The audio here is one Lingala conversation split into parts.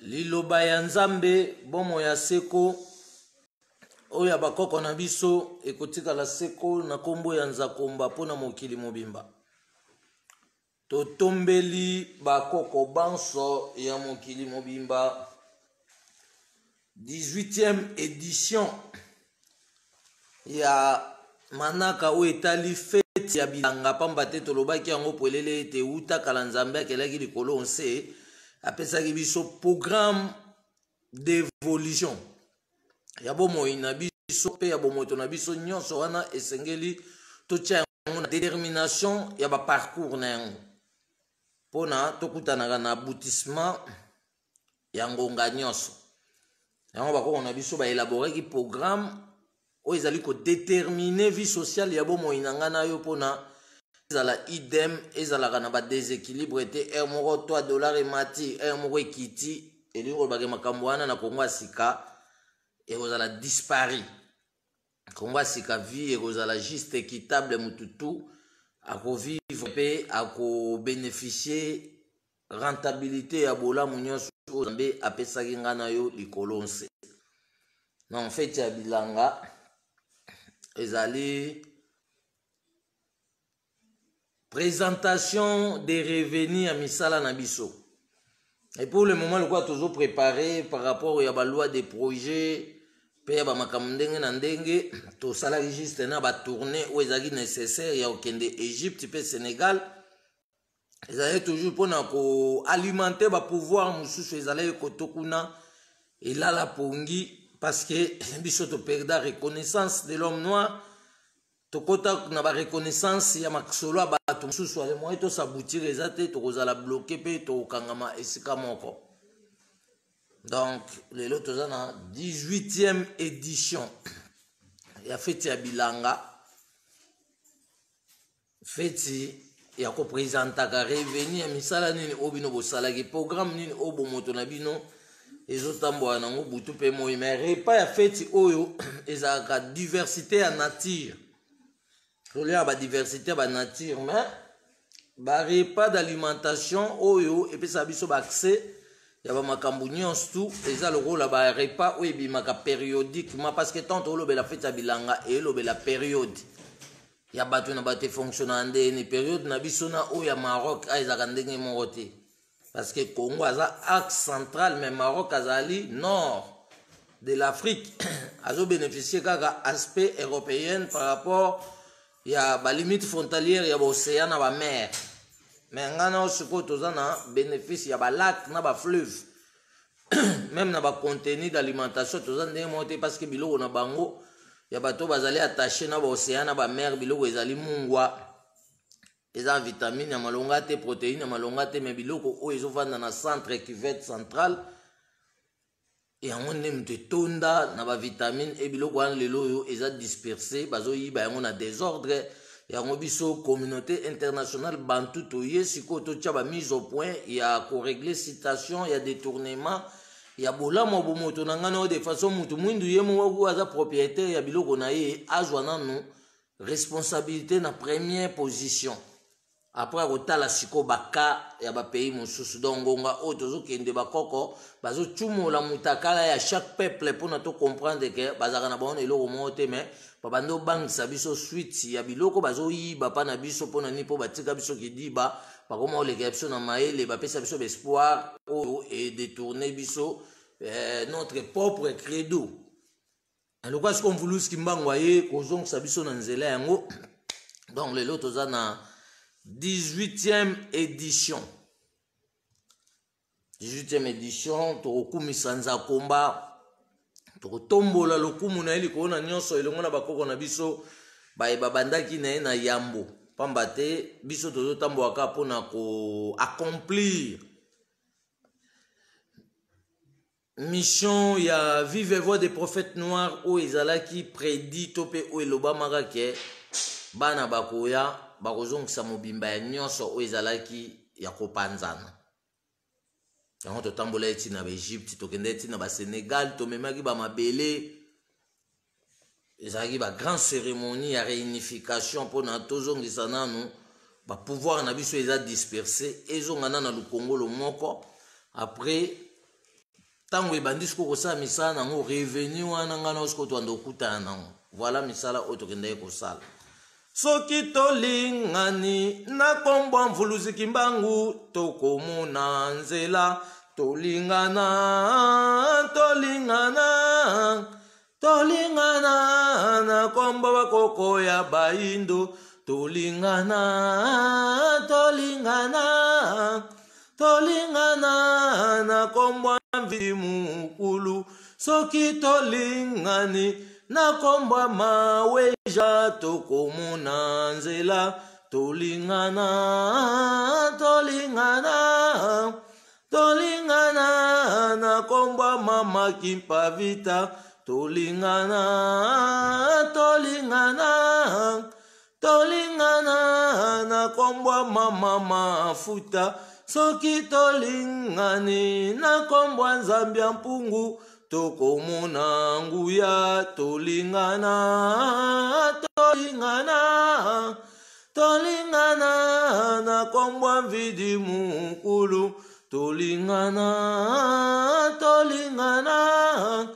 Liloba ya Nzambe, bomoi ya seko, oyo ya bakoko na biso ekotikala seko na nkombo ya Nzakomba mpo na mokili mobimba. Totombeli bakoko banso ya mokili mobimba 18e edition ya manaka oyo etali feti ya bilanga, pamba te tolobaki yango polele ete wuta kala Nzambe akelaki likolo nse, apesaki biso programme d'évolution ya bomoi na biso mpe ya bomoto na biso nyonso. Wana esengeli totia yango na détermination ya baparcours na yango mpona tokutanaka na aboutissement ya ngonga nyonso. Yango bakoko na biso baelaboraki programme oyo ezali kodetermine vie sociale ya bomoi na ngai na yo, mpona ezala idem, ezalaka na badeséquilibre te. Heure moko 3 dollar emati, heure moko ekiti, elingi kolobaka makambo wana na Kongo ya sika ekozala disparu. Kongo ya sika, vie ekozala juste, équitable, mutu tu akovivre mpe akobénéficie rentabilité ya bolamu nyonso oyo Nzambe apesaki ngai na yo likolo nse. Donc feti ya bilanga ezali présentation des revenus ya misala na biso. Et pour le moment, lokola tozoprépare par rapport ya baloi des projets mpe ya bamakambo ndenge na ndenge, tosalaki juste na batournée oyo ezalaki nécessaire ya kokende Égypte mpe Sénégal. Ezalaki toujours mpona koalimenter bapouvoir mosusu ezalaki koto kuna elala pongi, parce que biso toperda reconnaissance de l'homme noir, tokɔta na bareconnaissance ya masolo ya bato mosusu. Ale moye tosabutire eza te, tokozala bloqué mpe tokokangama esika moko. Donc lelo toza na 18e édition ya feti ya bilanga, feti ya kopresentaka revenu ya misala nini oyo bino bosalaki, programme nini oyo bomoto na bino ezotambola nango butu mpe moi. Mais repas ya feti oyo ezalaka diversité ya nature, tolia badiversité ya banature, mais barepas d'alimentation oyo epesaka biso baaccès ya bamakambo nyonso tu eza lokola barepas oyo ebimaka périodiquement, parce que tant tolobela feti ya bilanga, eyelobela période ya bato na bato efonctionnaka ndeni. Période na biso na oyo ya Maroc a ezalaka ndenge moko te, parce que Congo aza axe central, mais Maroc azali nord de l'Afrique, azobénéficie kaka aspect européenne par rapport ya balimite frontalière ya baocéan na bamer. Mais ngai na sikoyo toza na bénéfice ya balac na bafleuve. Même na bacontenu d'alimentation toza ndenge moko te, parce que biloko na bango ya bato bazali attaché na baocéan na bamer, biloko ezali mungwa, eza vitamine ya malonga te, protéine ya malonga te. Mais biloko oyo ezovanda na centre, cuvette centrale, yango nde moto etonda na bavitamine e. Biloko wana lelo oyo eza dispersé, bazoyiba yango na désordre. Yango biso communauté internationale bantu toye sikoyo totya bamise au point ya korégler situation ya détournement ya bolamu ya bomoto na ngai na oyo, de façon mutu mwindu ye moko aza propriétaire ya biloko na ye azwa nanu responsabilité na première position, après akotala sikoyo baka ya bapays mosusu. Donc ngonga oyo tozokende, bakoko bazocumola mutakala ya chaque peuple mpona tocomprendre ke bazalaka na bango na eloko moko te, mais babandi obangisa biso suite ya biloko bazoyiba mpa na biso. Mpona nini? Mpo batika biso kidiba, bakoma kolekela biso na mayele, bapesa biso baespoir oyo edétourne biso notre propre credo. Lokola sikoyo Mvuluzi Kimbangu aye kozongisa biso na nzela yango. Donc lelo toza na 18e édition. 18e édition, tokokumisa Nzakomba, tokotombola lokumu na ye likolo na nyonso, elongo na bakoko na biso baye babandaki na ye na yambo, pamba te biso tozotambolaka mpona koaccomplir mission ya Vive Voix des Prophètes Noirs oyo ezalaki prédit to mpe oyo elobamaka ke bana bakoya bakozongisa mobimba ya nyonso oyo ezalaki ya kopanzana. Yango totambola eti na baEgypte, tokende eti na baSénégal, tomemaki bamabele, ezalaki bagrand cérémonie ya réunification mpona tozongisa nanu bapouvoir na biso eza dispersé, ezonga nanu na lokongolo moko. Après Ntango ebandi sikoyo kosala misala na yango, revenu wana ngai na sikoyo tobanda kokutana na yango. Voilà misala oyo tokendaki kosala. Soki tolingani na kombwa Mvuluzi Kimbangu, tokomona nzela. Tolingana, tolingana, tolingana na kombo bakoko ya bayindo. Tolingana, tolingana, tolingana na kombo mvi mukulu. Soki tolingani na kombo maweja, tokomona nzela. Tolingana, tolingana, tolingana na kombo mama Kimpavita. Tolingana, tolingana, tolingana na kombo mama mafuta. Soki tolingani na kombo Nzambe ya mpungu, tokomona nguya. Tolingana, tolingana, tolingana na kombo mvidi mukulu. Tolingana, tolingana,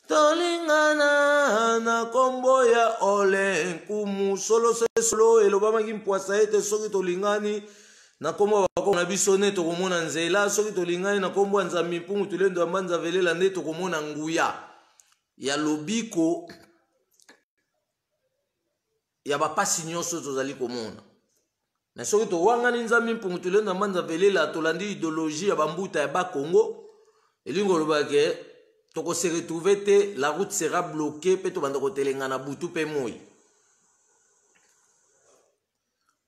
tolingana na kombo ya ole nkumu. Solo se solo elobamaki mpwasa ete soki tolingani na kombo bakoko na biso nde tokomona nzela. Soki tolingani na kombo ya Nzambe mpungu tulendo ya mbanza velela nde tokomona nguya ya lobiko ya bapasi nyonso tozali komona. Mais soki towangani Nzambe mpungu tulendo ya mbanza velela, tolandi idéologie ya bambuta ya Bakongo, elingi koloba ke tokose retrouver te, la route sera bloquée mpe tobanda kotelengana butu mpe moi.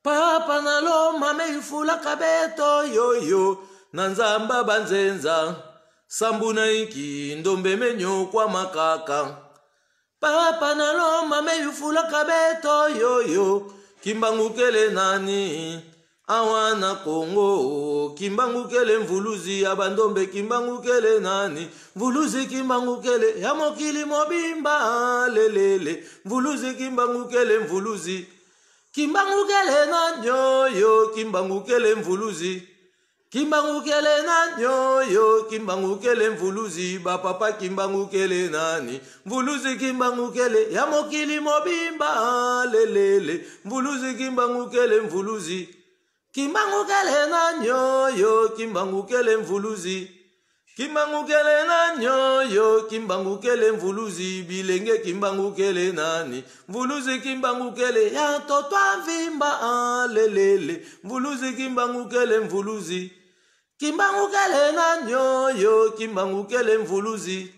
Papa na loma meifulaka beto yoyo na nzamba banzenza sambu na iki ndombe menyokwama kaka. Papa na loma meifulaka beto yoyo kimbangukele nani awa na Kongo, kimbangukele mvuluzi ya bandombe, kimbangukele nani mvuluzi, kimbangukele ya mokili mobimba lelele, mvuluzi kimbangukele, mvuluzi kimbangukele nani oyo, kimbangukele mvuluzi, kimbangukele nani oyo, kimbangukele mvuluzi bapapa, kimbangukele nani mvuluzi, kimbangukele ya mokili mobimba lelele, mvuluzi kimbangukele, mvuluzi kimbangukele nani oyo, kimbangukele mvuluzi, kimbangukele nani oyo, kimbangukele mvuluzi bilenge, kimbangukele nani mvuluzi, kimbangukele ya totwa mvimba lelele, mvuluzi kimbangukele, mvuluzi kimbangukele nani oyo, kimbangukele mvuluzi,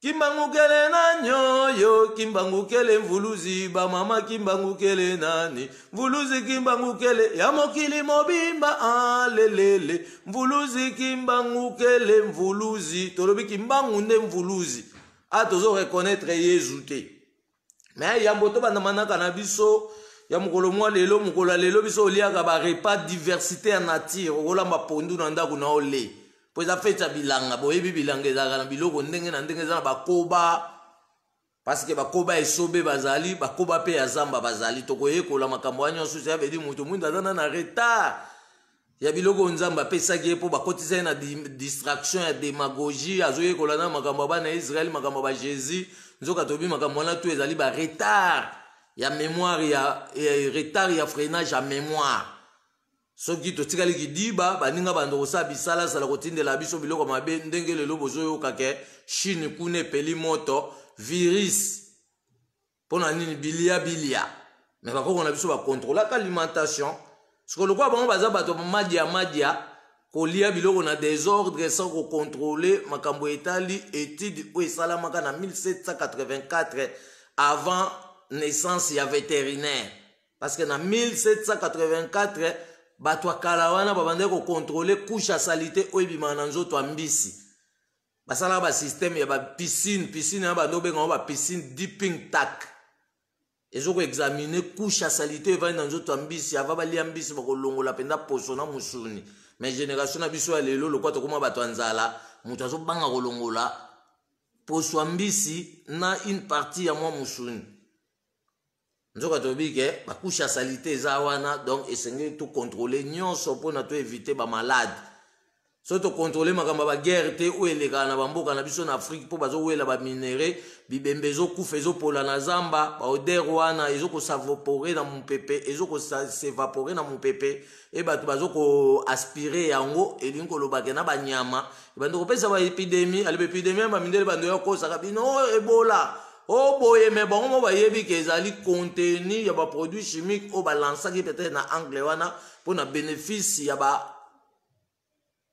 kimbangukele nani oyo, kimbangukele mvuluzi bamama, kimbangukele nani mvuluzi, kimbangukele ya mokili mobimba lelele, mvuluzi kimbangukele mvuluzi. Tolobi kimbangu nde mvuluzi, a tozo reconnaître Yezu te. Mais yambo tobanda manaka na biso ya mokolo mwa lelo, mokolo ya lelo biso oliaka barepas diversité ya nature. Okolamba pondu na ndako na ole mpo eza feti ya bilanga. Boyebi bilanga ezalaka na biloko ndenge na ndenge, eza na bakoba, parce que bakoba esobe bazali, bakoba mpe ya zamba bazali. Tokoyekola makambo wana nyonso. Ya vedi moto mwindu aza na retard ya biloko Nzambe apesaki ye, mpo bakotisa ye na distraction ya démagogie. Azoyekola na makambo ya bana ya Israele, makambo ya baJésus. Nzoka toyebi makambo wana tu ezali baretard ya mémoire, ya retard ya freinage ya mémoire. Soki totikali kidiba, baninga bando kosala bisalasala, kotindela biso biloko mabe. Ndenge lelo bozoyoka ke Chine kuna epeli moto, virus, mpo na nini? Bilia bilia. Me bakoko na biso bakontrolaka alimentation. Siko lokola bango baza bato madia madia, kolia biloko na désordre sans kocontrôler makambo etali étude oyo esalamaka na 1784 avant naissance ya vétérinaire, parce que na 1784 bato ya kala wana babandaki kocontrôler couche ya saleté oyo ebimaka na nzoto ya mbisi. Basalaka basystème ya bapiscine, piscine ya bando obengango bapiscine dipping tank, ezokoexaminer couche ya saleté evandi na nzoto ya mbisi. Ava balia mbisi, bakolongola mpenza poso na mosuni. Mais génération na biso ya lelo, lokwa tokóma bato ya nzala, moto azobanga kolongola poso ya mbisi na une partie ya mwa mosuni. Nzoka toyebi ke bacouche ya saleté eza wana, donc esengeli tocontrôler nyonso mpona toéviter bamalade. Soki tokontrole makambo ya baguerre te oyo elekaka na bamboka na biso na Afrike, mpo bazowela baminere, bibembe ezokufa, ezopola na zamba, baodere wana ezokosavopore na mopepe, ezokosevapore na mopepe, e bato bazokoaspire yango, elingi kolobake na banyama ebandi kopesa baepidemie. Ale baepidemie ya bamindele bando ya kosaka bino oh, ebola o oh, boye, me bango mo bayebi ke ezali contenu ya baproduit chimique oyo balansaki peut-être na angle wana mpo na bénéfice ya ba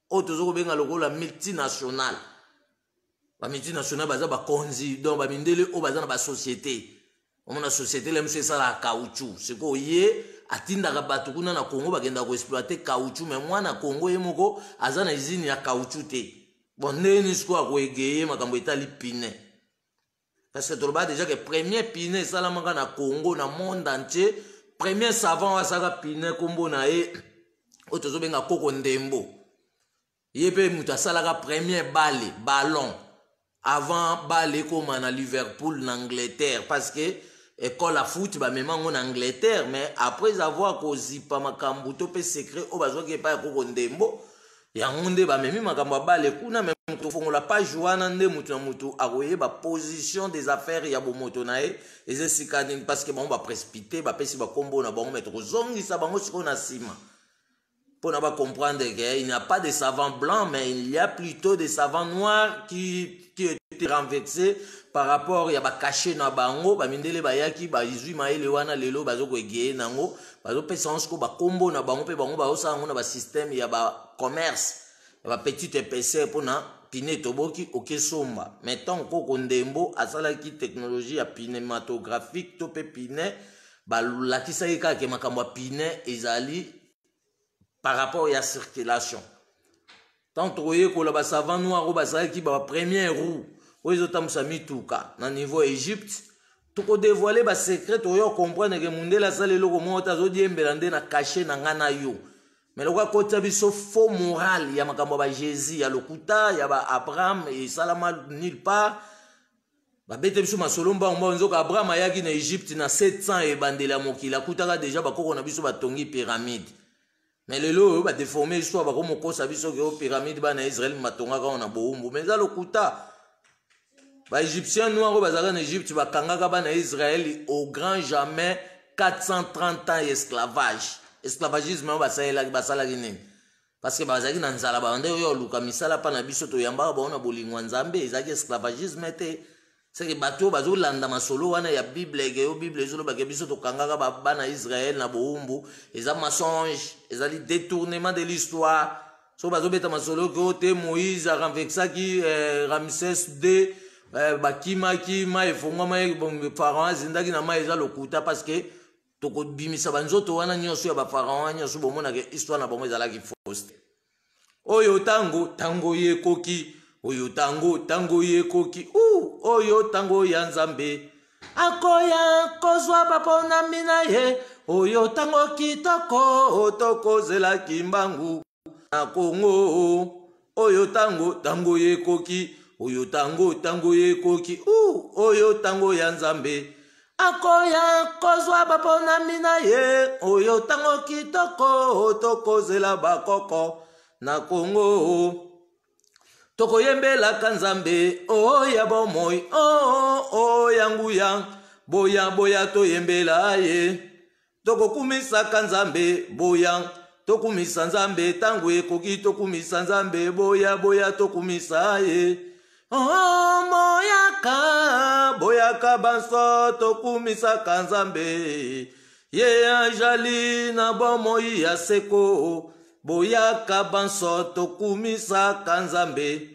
oyo tozo kobenga lokola multinational. Bamultinational baza bakonzi, donc bamindele oyo baza na basociété. Omona société la miso esalaka caoutchouc, sikoyo ye atindaka bato kuna na Congo bakendaka koexploite caoutchouc, me mwana Congo ye moko aza na usine ya caoutchouc te. Bon, ndenge nini sikoyo akoegeye makambo etali pine? Parce que tolobaka déjà que premier pine esalamaka na Congo, na monde entier, premier savant oyo asalaka pine, nkombo na ye oyo tozobenga Koko Ndembo. Ye mpe moto asalaka premier bale, ballon, avant bale ekóma na Liverpool na Angleterre, parce que école ya foot bamema yango na Angleterre. Mais après avoir kozipa makambo to mpe secret oyo bazwaki epai ya Koko Ndembo, yango nde bamemi makambo ya bale kuna. Me tofongola page wana nde motu na motu akoyeba position des affaires ya bomoto na ye eza esika nini, parce que bango baprécipité, bapesi bakombo na bango, me tokozongisa bango sikoyo na nsima mpona bacomprendre que il n'y a pas de savants blancs, mais il y a plutôt des savants noirs qui étaient renversés par rapport ya bacachet na bango. Bamindele bayaki, bazwi mayele wana, lelo bazokoegeye nango, bazopesa yango sikoyo bakombo na bango, mpe bango bazosala yango na basystème ya bacommerce ya bapetite épaisseur mpona pine etoboki, okesomba. Mais ntango Koko Ndembo asalaki technologie ya pneumatographique to mpe pine, balakisaki kaka ke makambo ya pine ezali par rapport ya circulation. Tant tokoyekola basavant noir oyo bazalaki bapremière roue oyo ezotambusa mituka na niveau ya Egypte, tokodévoile basecret, tokoya comprendre ke mundele asala eloko moko te, azodiembela nde na cachet na ngai na yo. Me lokola akotisa biso faux moral ya makambo ya baJésus ya lokuta ya baAbraham esalama nulle part, babete biso masolo mbango mbango. Nzoka Abraham ayaki na Egypte na 700 ebandeli ya mokili, akutaka deja bakoko na biso batongi pyramide. Me lelo oyo badeforme histoire, bakomokosa biso ke o pyramide bana ya Israele batongaka wana na bowumbu, me eza lokuta. Baégyptien noir oyo bazalaka na Egypte bakangaka bana ya Israele au grand jamais 430 ans ya esclavage. Esclavagisme oyo basalelaki, basalaki nini? Parce que bazalaki na nzala, babanda oyo oluka misala mpa na biso, toyambaka bango na bolingo ya Nzambe. Ezalaki esclavagisme te. Seke bato oyo bazolanda masolo wana ya Bible, eke yo Bible ezolobaka biso tokangaka bana Israele na bowumbu, eza mensonge, ezali détournement de l'histoire. So bazobeta masolo ke o te Moïse arenversaki Ramsès II, bakimaki, mai efongwama, pharaon azindaki na mai, eza lokuta, parce que tokobimisa banzoto wana nyonso ya bapharaon nyonso, bomonaka histoire na bango ezalaki fausse. Oyo ntango, ntango yekoki, oyo ntango, ntango yekoki, oyo ntango ya Nzambe akoya kozwa baponami na ye, oyo ntango kitoko tokozelaki mbangu na Kongo, oyo ntango, ntango yekoki, oyo ntango, ntango yekoki, oyo ntango ya Nzambe akoya kozwa baponami na ye, oyo ntango kitoko tokozela bakoko na Kongo, tokoyembelaka Nzambe oyo ya bomoi, o ya nguya, boya, boya toyembela ye, tokokumisaka Nzambe, boya tokumisa Nzambe, ntango ekoki tokumisa Nzambe, boya, boya tokumisa ye. Oh, boyaka, boyaka banso tokumisaka Nzambe, ye ajali na bomoi ya seko, boyaka banso tokumisaka Nzambe,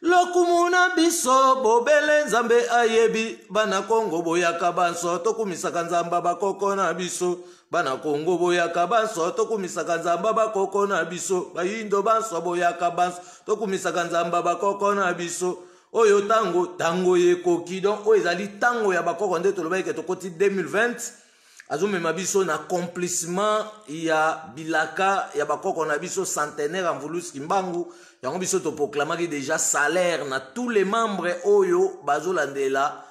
lokumu na biso bobele Nzambe ayebi. Bana Kongo, boyaka banso tokumisaka Nzambe bakoko na biso. Bana Kongo, boyaka banso tokumisaka Nzambe bakoko na biso. Bayindo banso, boyaka banso tokumisaka Nzambe bakoko na biso. Oyo ntango, ntango ekoki. Donc oyo ezali ntango ya bakoko nde tolobaki ke tokoti 2020, azomema biso na accomplissement ya bilaka ya bakoko na biso centenaire ya Mvuluzi Kimbangu. Yango biso toproclamaki déjà salaire na tous les membres oyo bazolandela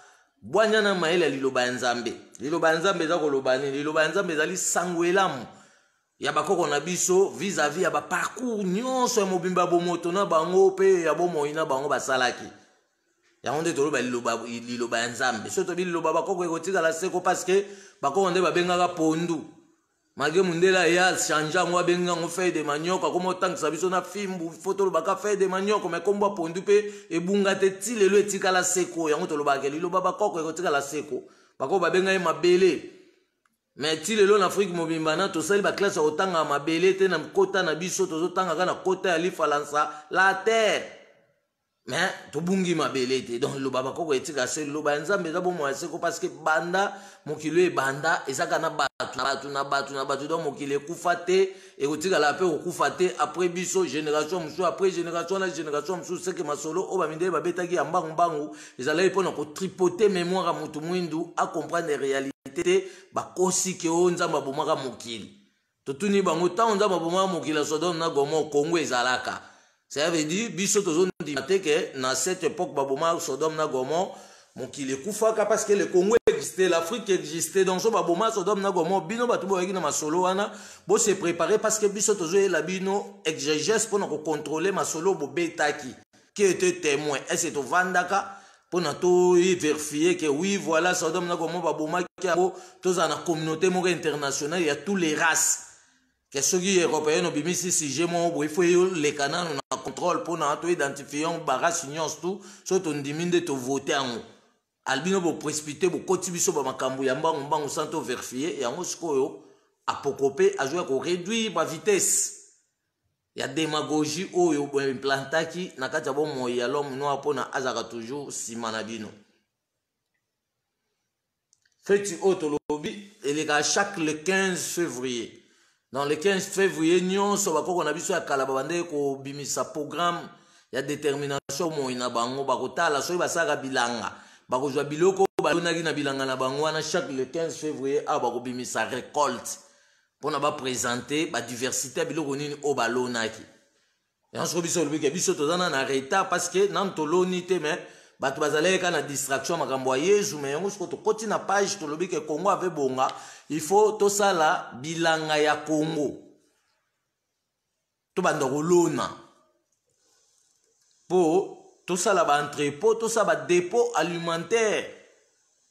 bwanya na mayele ya liloba ya Nzambe. Liloba ya Nzambe eza koloba nini? Liloba ya Nzambe ezali sango elamu. ya bakoko na biso vis-à-vis ya baparcours nyonso ya mobimba ya bomoto na bango mpe ya bomoi na bango basalaki. Yango nde toloba liloba ya Nzambe. Soki tobi liloba bakoko, ekotikala seko, parce que bakoko nde babengaka pondu. Malgré mundele aya change yango, abengi yango feuille de manioc, akoma otangisa biso na fimbu, fo tolobaka feuille de manioc, mais kombo ya pondu mpe ebunga te ti lelo, etikala seko. Yango tolobaka liloba bakoko ekotikala seko. Bakoko babenga ye mabele, mais ti lelo na Afrique mobimba na tosali baclasse ya kotanga mabele te. Na kota na biso tozotanga kaka na kota ya lifalansa, la terre, mais tobungi mabele te. Donc liloba bakoko etika se, liloba ya Nzambe eza bomoi ya seko, parce que banda mokili oyo ebanda, ezaka na bato na bato na bato na bato. Donc mokili ekufa te, ekotikala mpe kokufa te. Après biso, génération mosusu, après génération na génération mosusu. Seke masolo oyo bamindele babetaki ya mbangu-mbangu ezalaki mpona kotripoter mémoire ya motu mwindu acomprendre réalité te. Bakosi ke oyo Nzambe abomaka mokili. Totuni bango: ntango Nzambe abomaka mokili ya Sodome na Gomore, Kongo ezalaka? Ça veut dire biso tozondima te ke na cette époque babomaka Sodome na Gomore, mokili ekufaka, parce que le Congo existait, l'Afrique existait. Donc so baboma Sodome na Gomore, bino bato boyaki na masolo wana, bose préparer, parce que biso tozoyela bino exégèse mpona kocontrôler masolo bobetaki. Qui était témoin? Est-ce tovandaka mpona tovérifier ke oui, voilà, Sodome na Gomore babomaki yango? Tozala na communauté moko internationale ya tous les races, ke soki européenne obimisi sujet moko boye, ifo eyoleka nano na contrôle mpona toidentifie yango, barace nyonso tu. Soki tondimi nde tovote yango. Albino boprécipité, bokoti biso bamakambo ya mbangu mbangu sans tovérifier yango. Sikoyo apoko mpe azwaki koréduire bavitesse ya démagogie oyo boimplantaki na kati ya bomoi ya l'homme noir, mpona azalaka toujours nsima na bino. Feti oyo tolobi elekaka chaque le 15 février. Dans le 15 février nyonso, bakoko na biso ya kala babandaki kobimisa programme ya détermination moi na bango. Bakotala soki basalaka bilanga, bakozwa biloko balonaki na bilanga na bango wana. Chaque le 15 février awa bakobimisa récolte mpona baprésente badiversité ya biloko nini oyo balonaki. Yango soko biso olobi ke biso toza na na retard, parce que nanu toloni te, mais bato bazalaki kaka na distraction, makambo ya Yezu. Mais yango soko tokoti na page, tolobi ke Congo ave bonga, il faut tosala bilanga ya Congo, tobanda kolona mpo tosala baentrepôt, tosala badépôt alimentaire.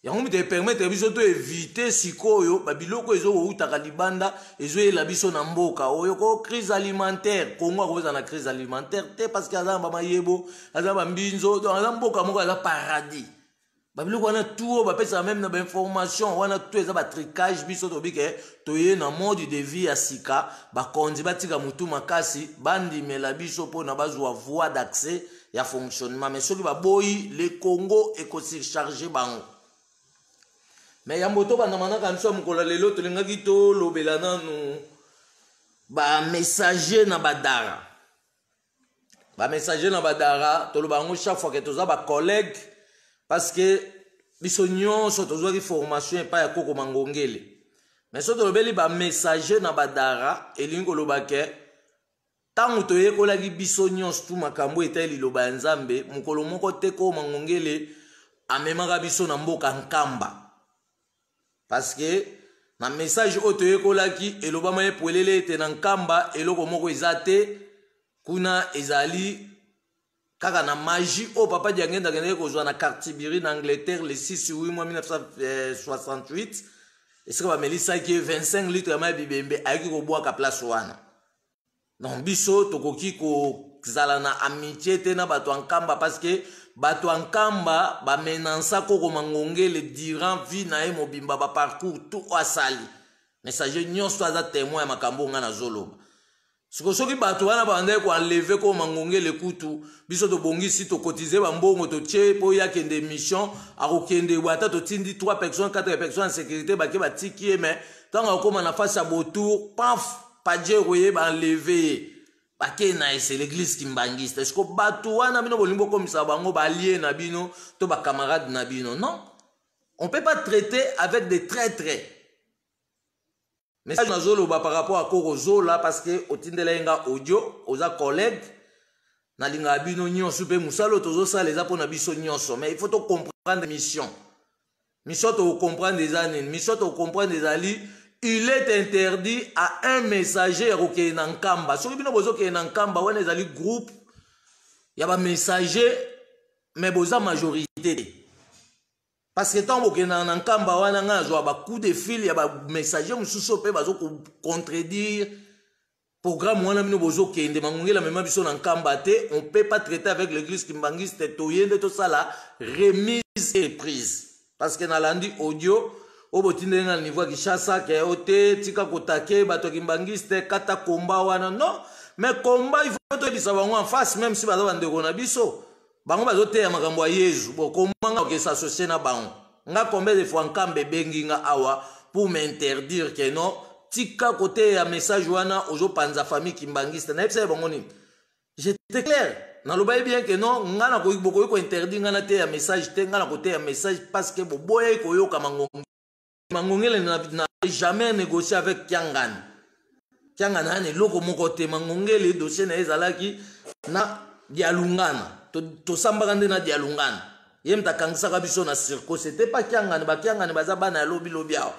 Yango mito epermettre biso toéviter sikoyo babiloko ezokoutaka libanda, ezoyela biso na mboka oyo ko crise alimentaire. Kongo akozala na crise alimentaire te, parce que aza na bamayebo, aza na bambinzo, donc aza mboka moko aza paradis. Babiloko wana tu oyo bapesaka même na bainformation wana tu eza batricage. Biso tobi ke toye na mode de vie ya sika. Bakonzi batika motu makasi, bandimela biso mpona bazwa voie d'accès ya fonctionnement. Mais soki baboyi, le Congo ekosurcharge bango. Mais yambo tobanda manaka biso ya mokolo ya lelo, tolingaki tolobela nanu bamessager na badara. Bamessager na badara, toloba yango chaque fois ke toza bacollègue, parce que biso nyonso tozwaki formation epai ya koko Mangongele. Mais so tolobeli bamessager na badara, elingi koloba ke ntango toyekolaki biso nyonso tu makambo etali liloba ya Nzambe, mokolo moko te koko Mangongele amemaka biso na mboka Nkamba, parce que na message oyo toyekolaki elobama ye polele ete na Nkamba eloko moko eza te. Kuna ezali kaka na magie oyo papa Diangenda akendeki kozwa na Canterbury na Angleterre le 6 8 mois 1968, esika bamelisaki ye 25 litre ya mai ya bibembe, ayaki kobwaka place wana. Donc biso tokoki kozala na amitié te na bato ya Nkamba, parce que bato ya Nkamba bamenansa koko Mangongele durant vie na ye mobimba, baparcours tout oyo asali. Messager nyonso aza témoin ya makambo nga nazoloba. Siko soki bato wana babandaki koenlever koko Mangongele kutu, biso tobongisi, tokotize bambongo, totie mpo ye akende mission, akokende boye. Ata totindi 3 personnes, 4 personnes en sécurité, bake batiki ye, mais ntango akóma na face ya botour, paf, padje koyeba enlever ye, bakei na ese l'église kimbangiste. Siko bato wana, bino bolingi bokomisa bango baallié na bino to bacamarade na bino? Non, on peut pas traiter avec des traîtres. Message nazoloba par rapport à koko Zola, parce que otindela ye nga audio, oza collègue, nalingaka bino nyonso, mpe mosala oyo tozosala eza mpona biso nyonso. Mais il faut tocomprendre mission. Mission tokocomprendre eza nini? Mission tokocomprendre ezali Il est interdit à un messager ya kokende na Nkamba. Soki bino bozokende na Nkamba, wana ezali groupe ya bamessager, mais boza majorité te, parce que ntango bokendaka na Nkamba wana, ngai nazwa bacoup de fil ya bamessager mosusu mpe bazokontredire programme wana. Bino bozokende, Mangongeli amema biso na Nkamba te. On peut pas traiter avec l'Église kimbanguiste. Toye nde tosala remise et reprise, parce que nalandi audio oyo botindeli nga na niveau ya Kinshasa ke o te, tika kotake bato ya kimbanguiste, kata komba wana. Non, mais komba, il faut toyebisa bango en face, même si baza bandeko na biso. Bango bazoteya makambo ya Yezu. Bon, komba nga oke s'associer na bango? Nga, combien de fois Nkamba ebengi nga awa pour m'interdire ke non, tika koteya message wana, ozopanza famille kimbanguiste? Nayebisa ye bango nini? J'étais clair, nalobaki bien ke non, nga nakoki, bokoki kointerdire nga nateya message te. Nga na koteya message parce que boboyaki koyoka Mangongele. Mangongele na jamais négocié avec Kiangani. Kiangani aya na eloko moko te. Mangongele, dossier na ye ezalaki na Dialungana. Tosambaka nde na Dialungana. Ye moto akangisaka biso na circo, c'était pas Kiangani. Bakiangani baza bana ya lobilobi awa.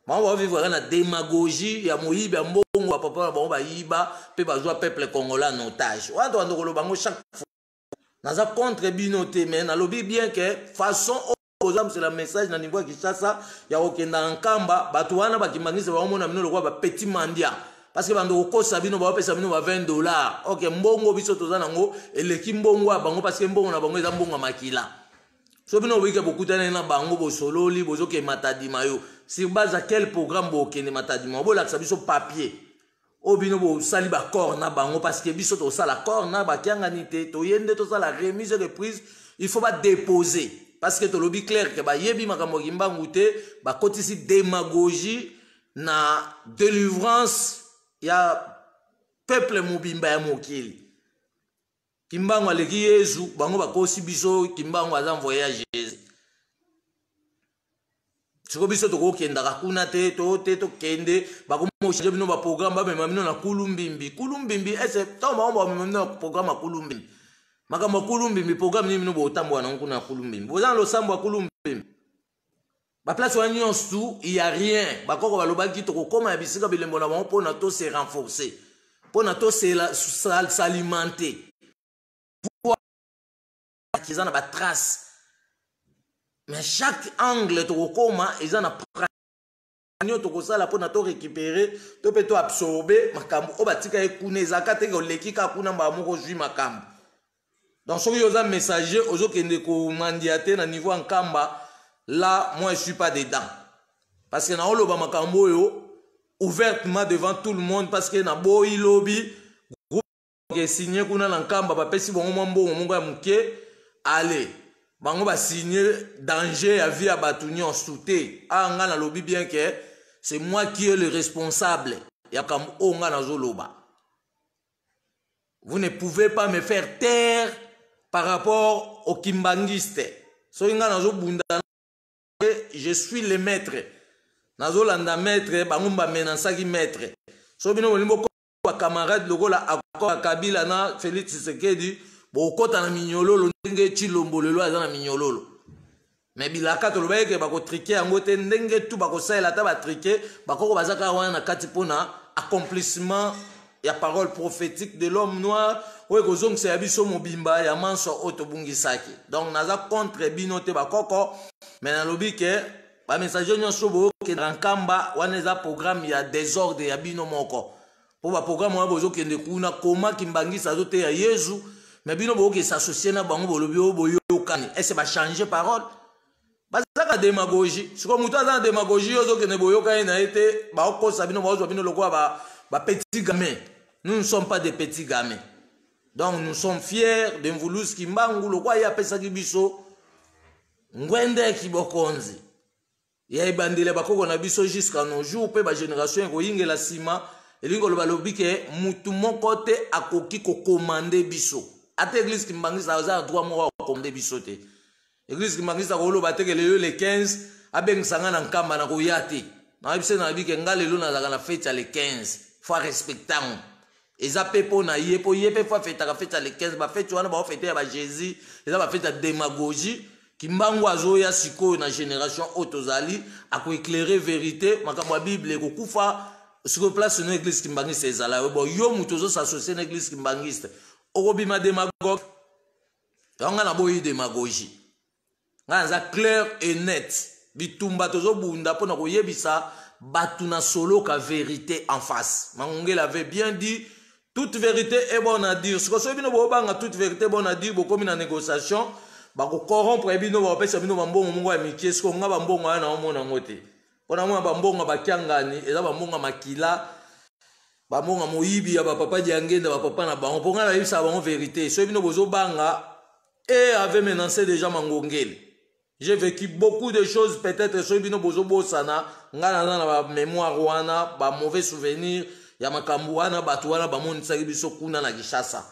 Bango baovivre na démagogie ya moyibi ya mbongo. Bapapa na bango bayiba mpe bazwa peuple congolais en otage. Wana tokanda koloba yango chaque fois. Naza contre bino te, mais nalobi bien ke façon oyo bozamisela message na niveau ya Kinshasa ya kokenda na Nkamba, bato wana bakimbangisa, baomona bino lokola bapetit mendiant, parce que bando kokosa bino, baopesa bino ba 20 dollars. Ok, mbongo biso toza nango eleki mbongo ya bango, parce que mbongo na bango eza mbongo ya makila. So bino boyike, bokutani na bango, bosololi, bozokende Matadima yo sur base ya quel programme bokende Matadima? Bolakisa biso papier oyo bino bosali baaccord na bango, parce que biso tosala accord na bakiangani te. Toye nde tosala remise reprise. Il faut badéposer, parce que tolobi clair ke bayebi makambo ya Kimbangu te. Bakotisi démagogie na délivrance ya peuple mobimba ya mokili. Kimbangu aleki Yezu. Bango bakosi biso, Kimbangu aza voyage. Siko biso tokokendaka kuna te. To te, tokende, bakomochange bino baprogramme, bamema bino na Kulumbimbi. Kulumbimbi ese ntango bango bamema bino na programme ya Kulumbimbi, makambo ya Kulumbimbi, programme nini bino botambola nango kuna ya Kulumbimbi? Boza na losambo ya Kulumbimbi, baplace wana nyonso, il y a rien. Bakoko balobaki tokokóma ya bisika bilembo na bango mpona to se renforcer, mpona to s'alimenter. Eza na batrace, mais chaque angle tokokóma eza na nio tokosala mpona to récupérer to mpe to absorber makambo oyo batika ye kuna. Ezalaka teke oleki kaka kuna mbala moko ozwi makambo. Donc soki oza messager, ozokende komandia te na niveau ya Nkamba. Là, moi, je suis pas dedans, parce que naoloba makambo oyo ouvertement devant tout le monde, parce que naboyi lobi groupe esigne kuna na Nkamba, bapesi bango mwa mbongo moko ya moke, ale bango basigne danger ya vie ya bato nyonso te. Awa nga nalobi bien ke c'est moi qui est le responsable ya makambo oyo nga nazoloba. Vous ne pouvez pas me faire taire par rapport au kimbanguiste. Soki nga nazobunda, je suis le maître, nazolanda maître. Bango bamenaçaki maître. So bino bolingi bacamarade lokola accord ya Kabila na Félix Tshisekedi, bokokɔta na minyololo ndenge Tshilombo lelo aza na minyololo. Me bilaka tolobaki ke bakotriquer yango te. Ndenge tu bakosalela, ata batriquer, bakoko baza kaka wana na kati mpona accomplissement ya parole prophétique de l'homme noir oyo ekozongisa ya biso mobimba ya manso oyo tobungisaki. Donc naza contre bino te, bakoko, me nalobi ke bamessager nyonso boyokendaka Nkamba wana, eza programme ya désordre ya bino moko, mpo baprogramme wana bozokende kuna, koma kimbangisa azoteya Yezu, me bino boyoki s'associer na bango, bolobi oyo boyokani ese bachange parole, bazaka démagogie. Sikoyo moto aza na démagogie, oyo ozokende boyoka ye na ye te, baokosa bino, baozwa bino lokola bapetit gamin. Nous ne sommes pas des petits gamins. Donc nous sommes fiers de Mvuluzi Kimbangu, lokola ye apesaki biso ngwende bokonzi ya ebandeli ya bakoko na biso jusqu'à nos jours, mpe bagénération ekoyingela nsima. Elingi koloba, lobi ke mutu moko te akoki kocommander biso. Ata Église kimbangisa aza na droit moko akocommander biso te. Église kimbangisa koloba te ke lelo le 15 abengisa nga na Nkamba, na koya te. Nayebi se nayebi ke nga lelo nazalaka na fête ya le 15, faut respecter yango. Eza mpe mpo na ye, mpo ye mpe faut afêtaka fête ya le 15. Bafête wana baofêter ya baJésus, eza bafête ya démagogie. Kimbangu azoya sikoyo na génération oyo tozali, akoéclaire vérité, makambo ya Bible ekokufa. Sikoyo place no église kimbangiste ezala yo. Bon, yo moto ozosassocie na église kimbangiste, okobima démagogue. Yango ngai naboyi démagogie, ngai naza clair et net. Bitumba tozobunda mpona koyebisa bato na soloka vérité en face. Mangongela avait bien dit: toute vérité est bonne à dire. Sikoyo soki bino bobanga toute vérité est bonne à dire, bokomi na négociation, bakocorrompre bino, bakopesa bino bambongo moko ya mike. Sikoyo nga bambongo wana naomona yango te, mpona mona bambongo bakiangani eza bambongo makila, bambongo moyibi ya bapapa Diangenda, bapapa na bango. Mpo ngai nayebisaka bango vérité. Soki bino bozobanga e avait menacé déjà Mangongele, j'ai vécu beaucoup de choses. Peut-être soki bino bozobosana, ngai naza na bamémoire wana, bamauvais souvenir ya makambo wana bato wana bamonisaki biso kuna na Kinshasa.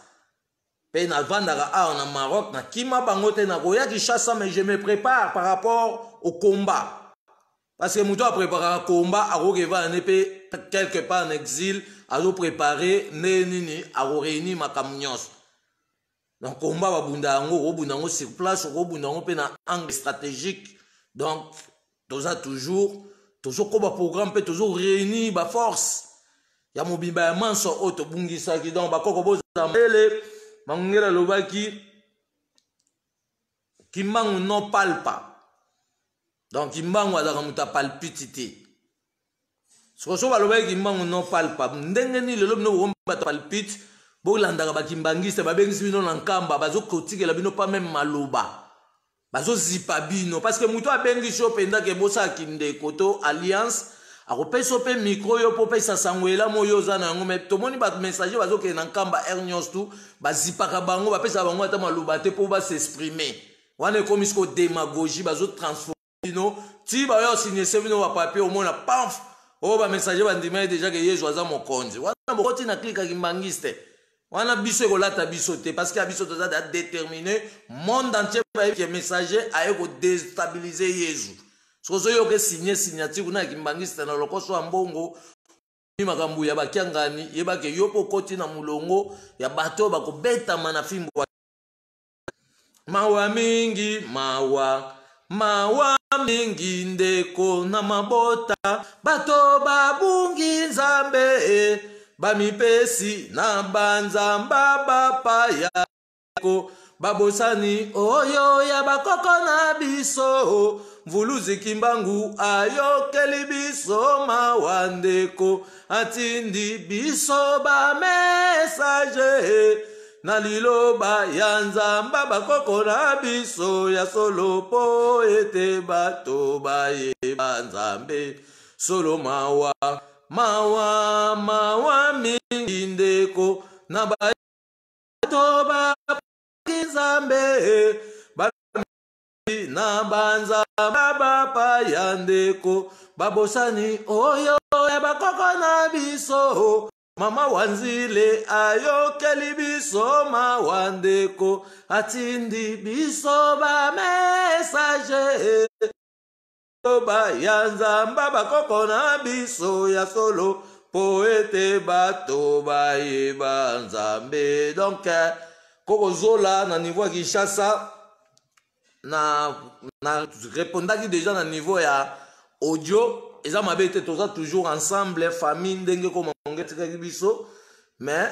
Mpe navandaka awa na Maroc, nakima bango te, nakoya Kinshasa, mais je me prépare par rapport au combat, parce que moto apréparaka combat akoki evanda ne mpe quelque part en exil, azoprépare nde nini akoréunir makambo nyonso. Donc combat babunda yango, okobunda yango sur place, okobunda yango mpe na angle stratégique. Donc toza toujours, tozokoba programme mpe tozoréunir baforce ya mobimba ya manso oyo tobungisaki. Donc bakoko, bozala mayele. Mangongela alobaki: Kimbangu non palpa. Donc Kimbangu azalaka moto apalpite te. Soko so balobaki Kimbangu non palpa, ndenge nini lelo bino bokomi bato palpite? Bolandaka bakimbangiste, babengisi bino na Nkamba, bazokotikela bino pa meme maloba, bazozipa bino, parce que moto abengisi yo mpenza ke bosalaki ndeko to alliance, akopesa yo mpe micro, yo mpo opesa sango elamu oyo oza na yango. Mais tomoni bato messager bazokende na Nkamba aire nyonso tu, bazipaka bango, bapesaka bango ata maloba te mpo bas'exprime. Wana ekomi siko démagogie, bazotransforme bino ti bayo osignese bino bapapier. Omona pamf oyo bamessager bandima déjà ke Yesu aza mokonzi. Wana bokoti na clique kimbangiste wana, biso ekolata biso te, parce que ya biso toza da déterminé. Monde entier bayebi ke messager aye kodéstabiliser Yesu. Soki ozoyoka esigne signature kuna ya kimbangiste na lokoso ya mbongo, makambo ya bakiangani, yebake yo mpo okoti na molongo ya bato oyo bakobetama na fimbo. Mawa mingi, mawa, mawa mingi ndeko na mabota, bato babungi Nzambe, bamipesi na banzamba bapaya ko babosani oyo ya bakoko na biso. Mvuluzi Kimbangu ayokeli biso mawa ndeko, atindi biso bamessager na liloba ya Nzamba bakoko na biso ya solo, mpo ete bato bayeba Nzambe solo. Mawa, mawa, mawa mingi ndeko na bato baki Nzambe na banzamba bapaya ndeko, babosani oyo ya bakoko na biso. Mama Wanzile ayokeli biso mawa ndeko, atindi biso bamessager ba ya Nzamba bakoko na biso ya solo, mpo ete bato bayeba Nzambe. Donc kokozola na niveau ya Kinshasa, na répondaki déjà na niveau ya audio, eza mabe te, toza toujours ensemble, famille, ndenge komange etikaki biso. Mais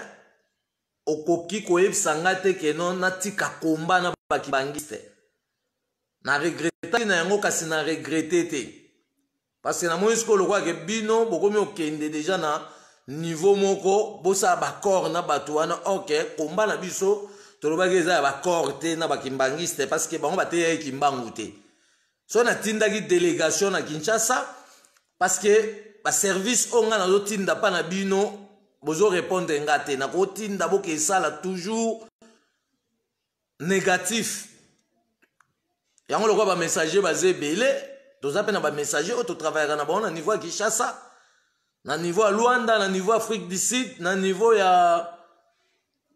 okoki koyebisa nga te ke no natika komba na bakibangiste. Na regretaki na yango, kasi na regrete te, parce que namoni sikoyo lokola ke bino bokomi okende déjà na niveau moko bosala baaccord na bato wana. Ok, komba na biso tolobaki eza ya baaccord te na bakimbangiste, parce que bango bateyaki Kimbangu te. So natindaki délégation na Kinshasa, parce que baservice oyo ngai nazotinda mpa na bino, bozorépondre nga te. Nakotinda boke esala toujours négatif. Yango lokola bamessager baza ebele, toza mpe na bamessager oyo totravaillaka na bango na niveau ya Kinshasa, na niveau ya Luanda, na niveau ya Afrique du Sud, na niveau ya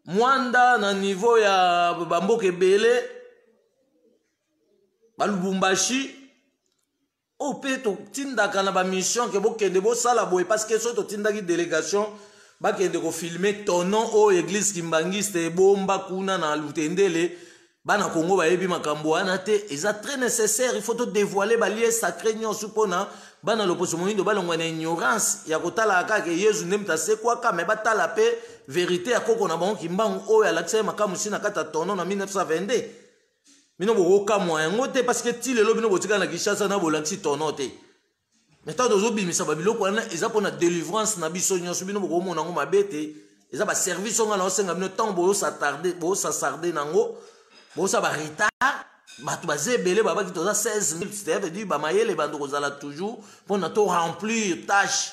Mwanda, na niveau ya bamboka ebele, balubumbashi, oyo mpe totindaka na bamission ke bokende bosala boye. Parce que soki totindaki délégation bakende kofilme tonon oyo église kimbangiste ebomba kuna na Lutendele. Bana Congo bayebi makambo wana te. Eza très nécessaire, il faut to dévoiler ba lieux sacrés nyonso mpona bana loposo moyindo balongwa na ignorance ya kotalaka kaka Yezu nde moto asekwaka, me batala mpe verité ya koko na bango Kimbangu oyo alakisa ye makambo si na kati ya tono na 1922. Bino bokokamwa yango te, parce que ti lelo bino botikala na Kinshasa na bolakisi tono te. Mais ntango tozobimisa babiloko wana, eza mpona délivrance na biso nyonso. Bino bokomona yango mabe te, eza baservice onga na osenga bino. Ntango bozos'attarder nango, bozosala baretard, bato baza ebele, babaki toza 16 000, c'est-à-dire bamayele bando kozala toujours mpona to remplir tâche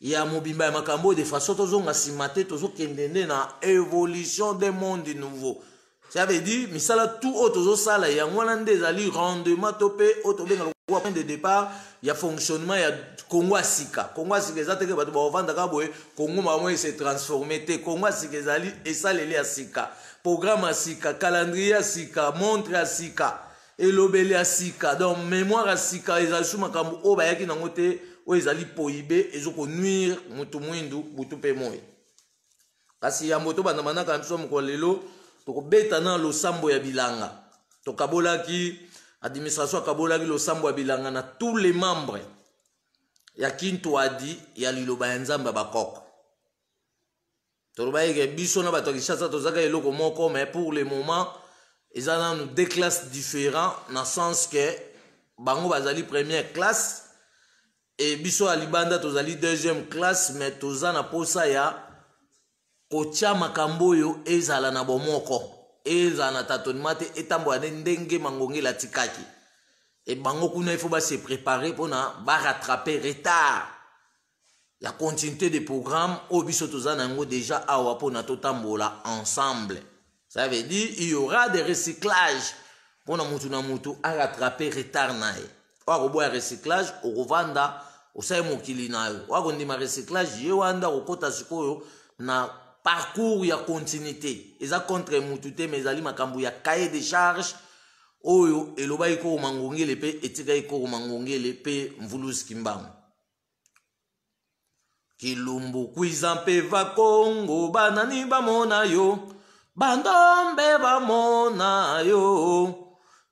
ya mobimba ya makambo oyo, de façon tozonga nsima te, tozokende nde na évolution des monde nouveau. Ça veut dire misala tout oyo tozosala, yango wana nde ezali rendement to mpe oyo tobenga lokola point de départ ya fonctionnement ya Kongo ya sika. Kongo ya sika eza teke bato bakovandaka boye, Kongo bango ese transforme te. Kongo ya sika ezali esaleli ya sika, programme ya sika, calendrier ya sika, montre ya sika, elobeli ya sika, donc mémoire ya sika. Ezali su makambo oyo bayaki nango te, oyo ezali prohibé, ezokonuire motu mwindu butu mpe moi. Kasi yambo tobanda manaka na biso mokolo lelo, tokobeta na losambo ya bilanga. Tokabolaki, administration akabolaki losambo ya bilanga na tous les membres ya Kintwadi ya liloba ya Nzambe ya bakoko. Tolobaki ke biso na bato ya Kinshasa tozalaka eloko moko, mais pour le moment eza nanu deux classes différents, na sens ke bango bazali première classe e biso ya libanda tozali deuxième classe. Mais toza na posa ya kotia makambo oyo ezala na bomoko, ezala na tâtonnement te, etambola nde ndenge mangongeli atikaki. E bango kuna, il faut base préparer mpona barattraper retard ya continuité de programme oyo biso toza na yango déjà awa, mpona totambola ensemble. Ça veut dire il y aura des recyclages mpona mutu na mutu arattraper retard na ye. Oyo akoboya recyclage, okovanda osali mokili na yo. Oyo akondima recyclage, ye wana akokɔta sikoyo na parcours ya continuité. Eza contre mutu te, mais ezali makambo ya cahier de charge oyo elobaki koko Mangongele mpe etikaki koko Mangongele mpe Mvuluzi Kimbangu. Kilumbu kwiza mpe Vakongo, banani bamona yo, bandombe bamona yo.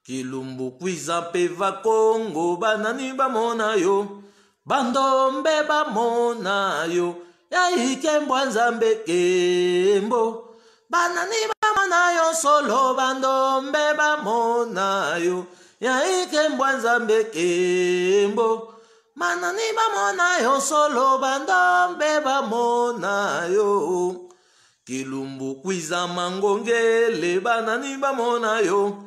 Kilumbu kwiza mpe Vakongo, banani bamona yo, bandombe bamona yo. Yai kembwa Nzambe kembo, banani bamona yo solo, bandombe bamona yo. Yai kembwa Nzambe kembo, banani bamona yo solo, bandombe bamona yo. Kilumbu kwiza mangongele, banani bamona yo,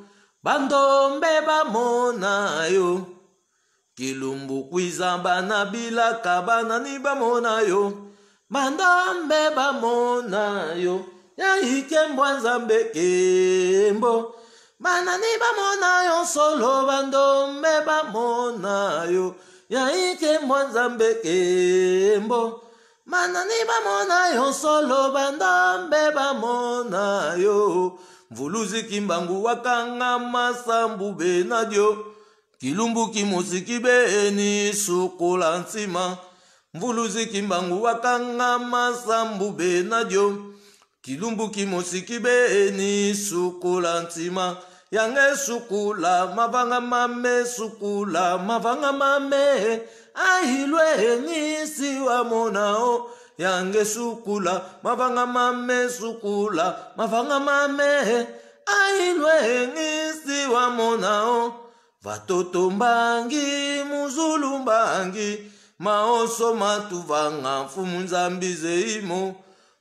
bandombe bamona yo. Kilumbu kwiza bana bilaka, banani bamona yo, bandombe bamona yo. Yai kembwa Nzambe kembo, banani bamona yo solo, bandombe bamona yo. Yai kembwa Nzambe kembo, banani bamona yo solo, bandombe bamona yo. Mvuluzi Kimbangu wakanga masambu benadio, kilumbu kimosiki beni sukola nsima. Mvuluzi Kimbangu wakanga masambu benadio, kilumbu kimosiki beni sukola nsima. Yange sukula mavanga mame, sukula mavanga mame, ahilwe ngisi wa monao. Yange sukula mavanga mame, sukula mavanga mame, ahilwe ngisi wa monao. Vatoto mbangi muzulu mbangi maoso matuvanga mfumu Nzambi zeimo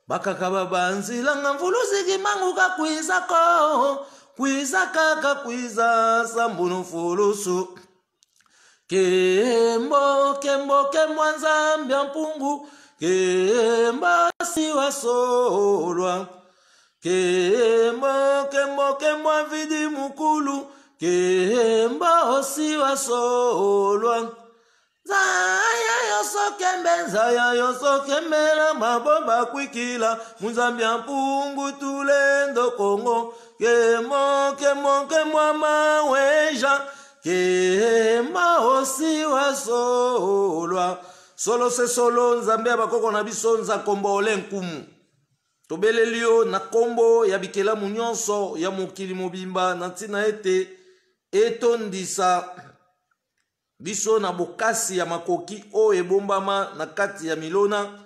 bakaka babanzilanga. Mvuluzi Kimbangu kakwizako kwiza kaka kwiza sambunu fulusu. Kembo kembo kembwa Nzambi ya mpungu, kembo siwasolwa. Kembo kembo kembwa mvidi mukulu, kembo siwasolwa. Nzaya yosokembe, nzaya yosokembela mabomba kwikila munzambi ya mpungu tulendo Kongo. Kemo kemo kemwa maweja, kema osi wasolwa. Solo se solo, Nzambe ya bakoko na biso, Nzakomba ole nkumu. Tobeleli yo na nkombo ya bikelamu nyonso ya mokili mobimba na ntina ete etondisa biso na bokasi ya makoki oyo ebombama na kati ya milona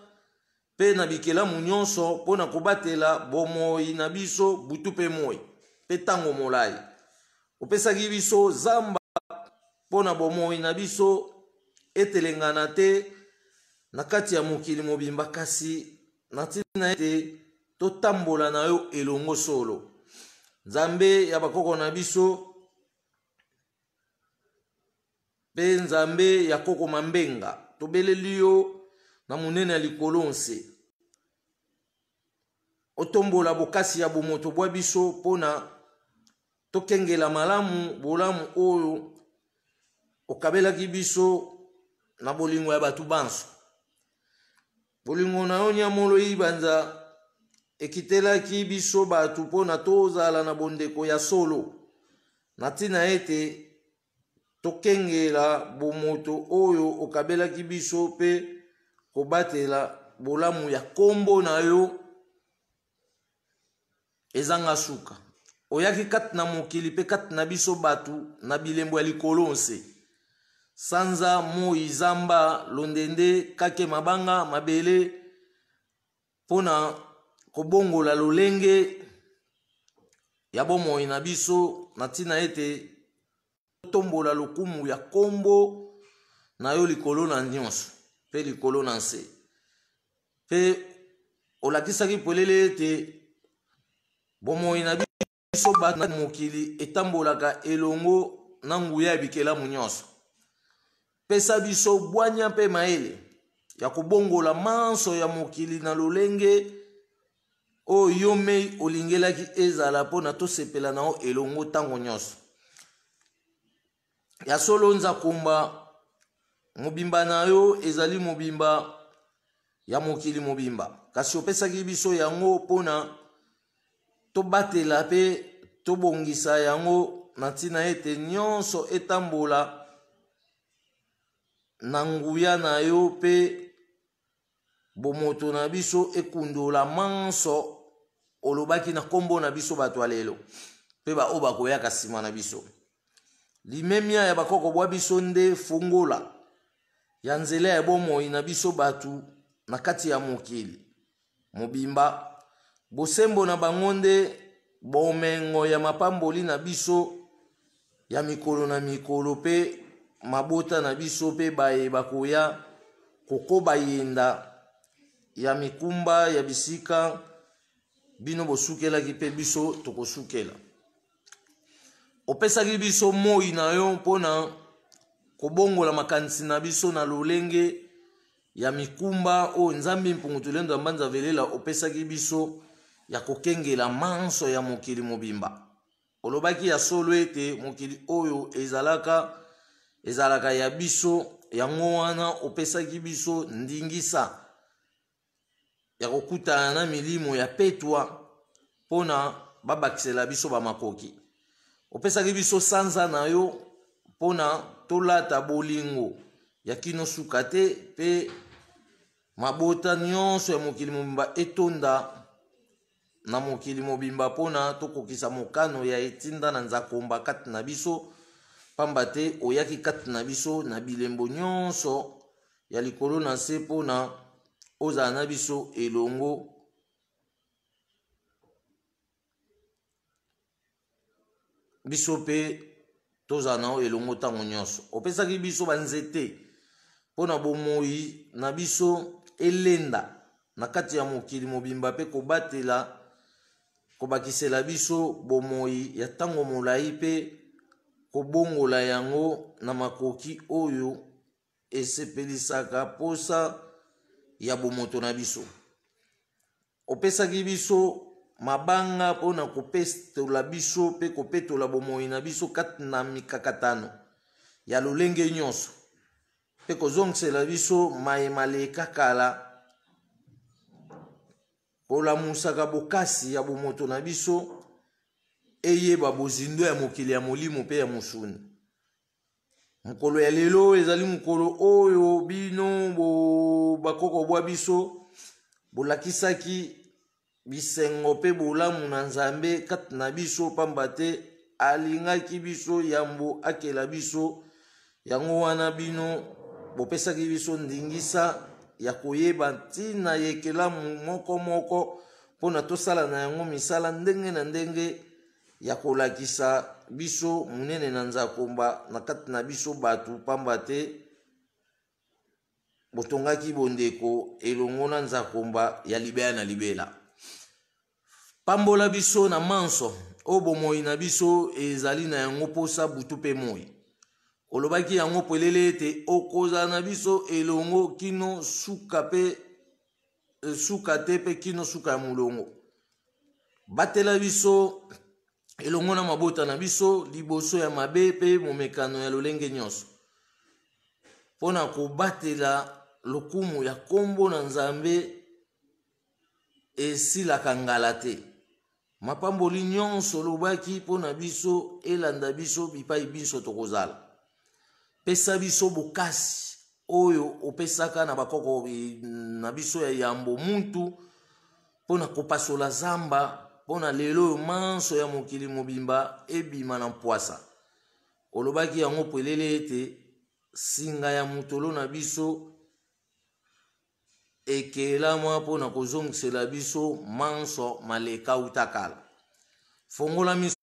mpe na bikelamu nyonso mpo na kobatela bomoi na biso butu mpe moi mpe ntango molai. Opesaki biso zamba mpo na bomoi na biso etelengana te na kati ya mokili mobimba, kasi na ntina ete totambola na yo elongo solo. Nzambe ya bakoko na biso mpe Nzambe ya koko Mambenga, tobeleli yo na monene ya likolo nse, otombola bokasi ya bomoto bwa biso mpo na tokengela malamu bolamu oyo okabelaki biso na bolingo ya bato banso. Bolingo na yo Nyamolo Ibanza ekitelaki biso bato mpo na tozala na bondeko ya solo, na ntina ete tokengela bomoto oyo okabelaki biso mpe kobatela bolamu ya nkombo na yo ezanga suka. Oyaki kati na mokili mpe kati na biso bato na bilembo ya likolo nse, sanza, moi, zamba, londende, kake, mabanga, mabele, mpo na kobongola lolenge ya bomoi na biso na ntina ete totombola lokumu ya nkombo na yo likolo na nyonso mpe likolo na nse. Mpe olakisaki polele ete bomoi na biso bato na mokili etambolaka elongo na nguya ya bikelamu nyonso. Pesa biso bwanya mpe mayele ya kobongola manso ya mokili na lolenge oyo yo mei olingelaki ezala mpo na tosepela na yo elongo ntango nyonso. Ya solo, Nzakomba, mobimba na yo ezali mobimba ya mokili mobimba, kasi opesaki biso yango mpo na tobatela mpe tobongisa yango na ntina ete nyonso etambola na nguya na yo mpe bomoto na biso ekundola manso olobaki na nkombo na biso bato ya lelo mpe baoyo bakoyaka nsima na biso. Limemia ya bakoko bwa biso nde fungola ya nzela ya bomoi na biso bato na kati ya mokili mobimba. Bosembo na bango nde bomengo ya mapamboli na biso ya mikolo na mikolo mpe mabota na biso mpe baye bakoya kokoba yenda ya mikumba ya bisika bino bosukelaki mpe biso tokosukela. Opesaki biso moi na yo mpo na kobongola makanisi na biso na lolenge ya mikumba oyo Nzambe Mpungu Tulendo ya Mbanza Velela opesaki biso ya kokengela manso ya mokili mobimba. Olobaki ya solo ete mokili oyo ezalaka ezalaka ya biso, yango wana opesaki biso ndingisa ya kokutana na milimo ya petwa mpo na babakisela biso bamakoki. Opesaki biso sanza na yo mpo na tolata bolingo ya kino suka te mpe mabota nyonso ya mokili mobimba etonda na mokili mobimba mpo na tokokisa mokano ya etinda na Nzakomba kati na biso, pamba te oyaki kati na biso na bilembo nyonso ya likolo na nse mpo na ozala na biso elongo. Biso mpe tozala na yo elongo ntango nyonso. Opesaki biso banzete mpo na bomoi na biso elenda na kati ya mokili mobimba mpe kobatela kobakisela biso bomoi ya ntango molai mpe kobongola yango na makoki oyo esepelisaka mposa ya bomoto na biso. Opesaki biso mabanga mpo na kopetola biso mpe kopetola bomoi na biso kati na mikakatano ya lolenge nyonso mpe kozongisela biso maye maleka kala, kolamusaka bokasi ya bomoto na biso eyeba bozindo ya mokili ya molimo mpe ya mosuni. Mokolo ya lelo ezali mokolo oyo bino bo bakoko bwa biso bolakisaki bisengo mpe bolamu na Nzambe kati na biso, pamba te alingaki biso yambo akela biso. Yango wana bino bopesaki biso ndingisa ya koyeba ntina ya ekelamu moko moko mpo na tosala na yango misala ndenge na ndenge ya kolakisa biso monene na nzakomba na kati na biso bato, pamba te botongaki bondeko elongo na nzakomba ya libela na libela. Pambola biso na manso oyo bomoi na biso ezali na yango mposa butu mpe moi. Olobaki yango polele ete okozala na biso elongo kino suka mpe eh, suka te mpe kino suka ya molongo. Batela biso elongo na mabota na biso liboso ya mabe mpe momekano ya lolenge nyonso, mpo na kobatela lokumu ya nkombo na Nzambe esilaka ngala te. Mapamboli nyonso olobaki mpo na biso elanda biso bipai binso tokozala. Pesa biso bokasi oyo opesaka na bakoko na biso ya yambo muntu mpo na kopasola zamba mpo na lelo oyo manso ya mokili mobimba ebima na mpwasa. Olobaki yango polele ete singa ya motolo na biso ekelama mpo na kozongisela biso manso maleka uta kala. Fongola miso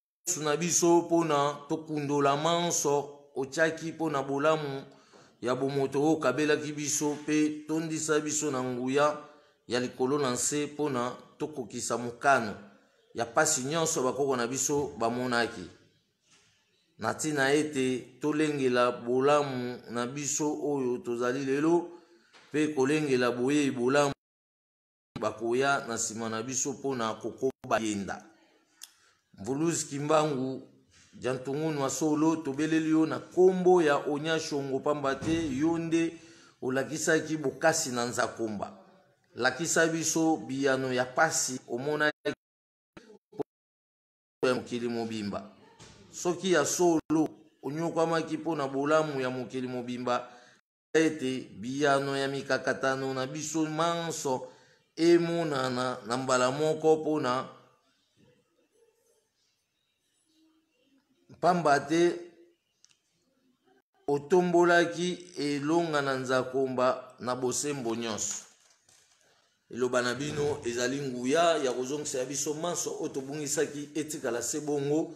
na biso mpo na tokundola manso otiaki mpo na bolamu ya bomoto oyo okabelaki biso, mpe tondisa biso na nguya ya likolo na nse mpo na tokokisa mokano ya mpasi nyonso bakoko na biso bamonaki. Na ntina ete tolengela bolamu na biso oyo tozali lelo mpe kolengela boyei bolamu bakoya na nsima na biso mpo na kokoba yenda. Mvuluzi Kimbangu Diantungunu wa solo, tobeleli yo na nkombo ya Onya Shongo, pamba te yo nde olakisaki bokasi na Nzakomba. Lakisa biso biyano ya pasi omonaki ya mokili mobimba. Soki ya solo onyokwamaki mpo na bolamu ya mokili mobimba, ete biyano ya mikakatano na biso manso emonana na mbala moko mpo na mpamba te otombolaki elonga na nzakomba na bosembo nyonso. Liloba na bino ezali nguya ya kozongisa ya biso manso oyo tobungisaki etikala se bongo.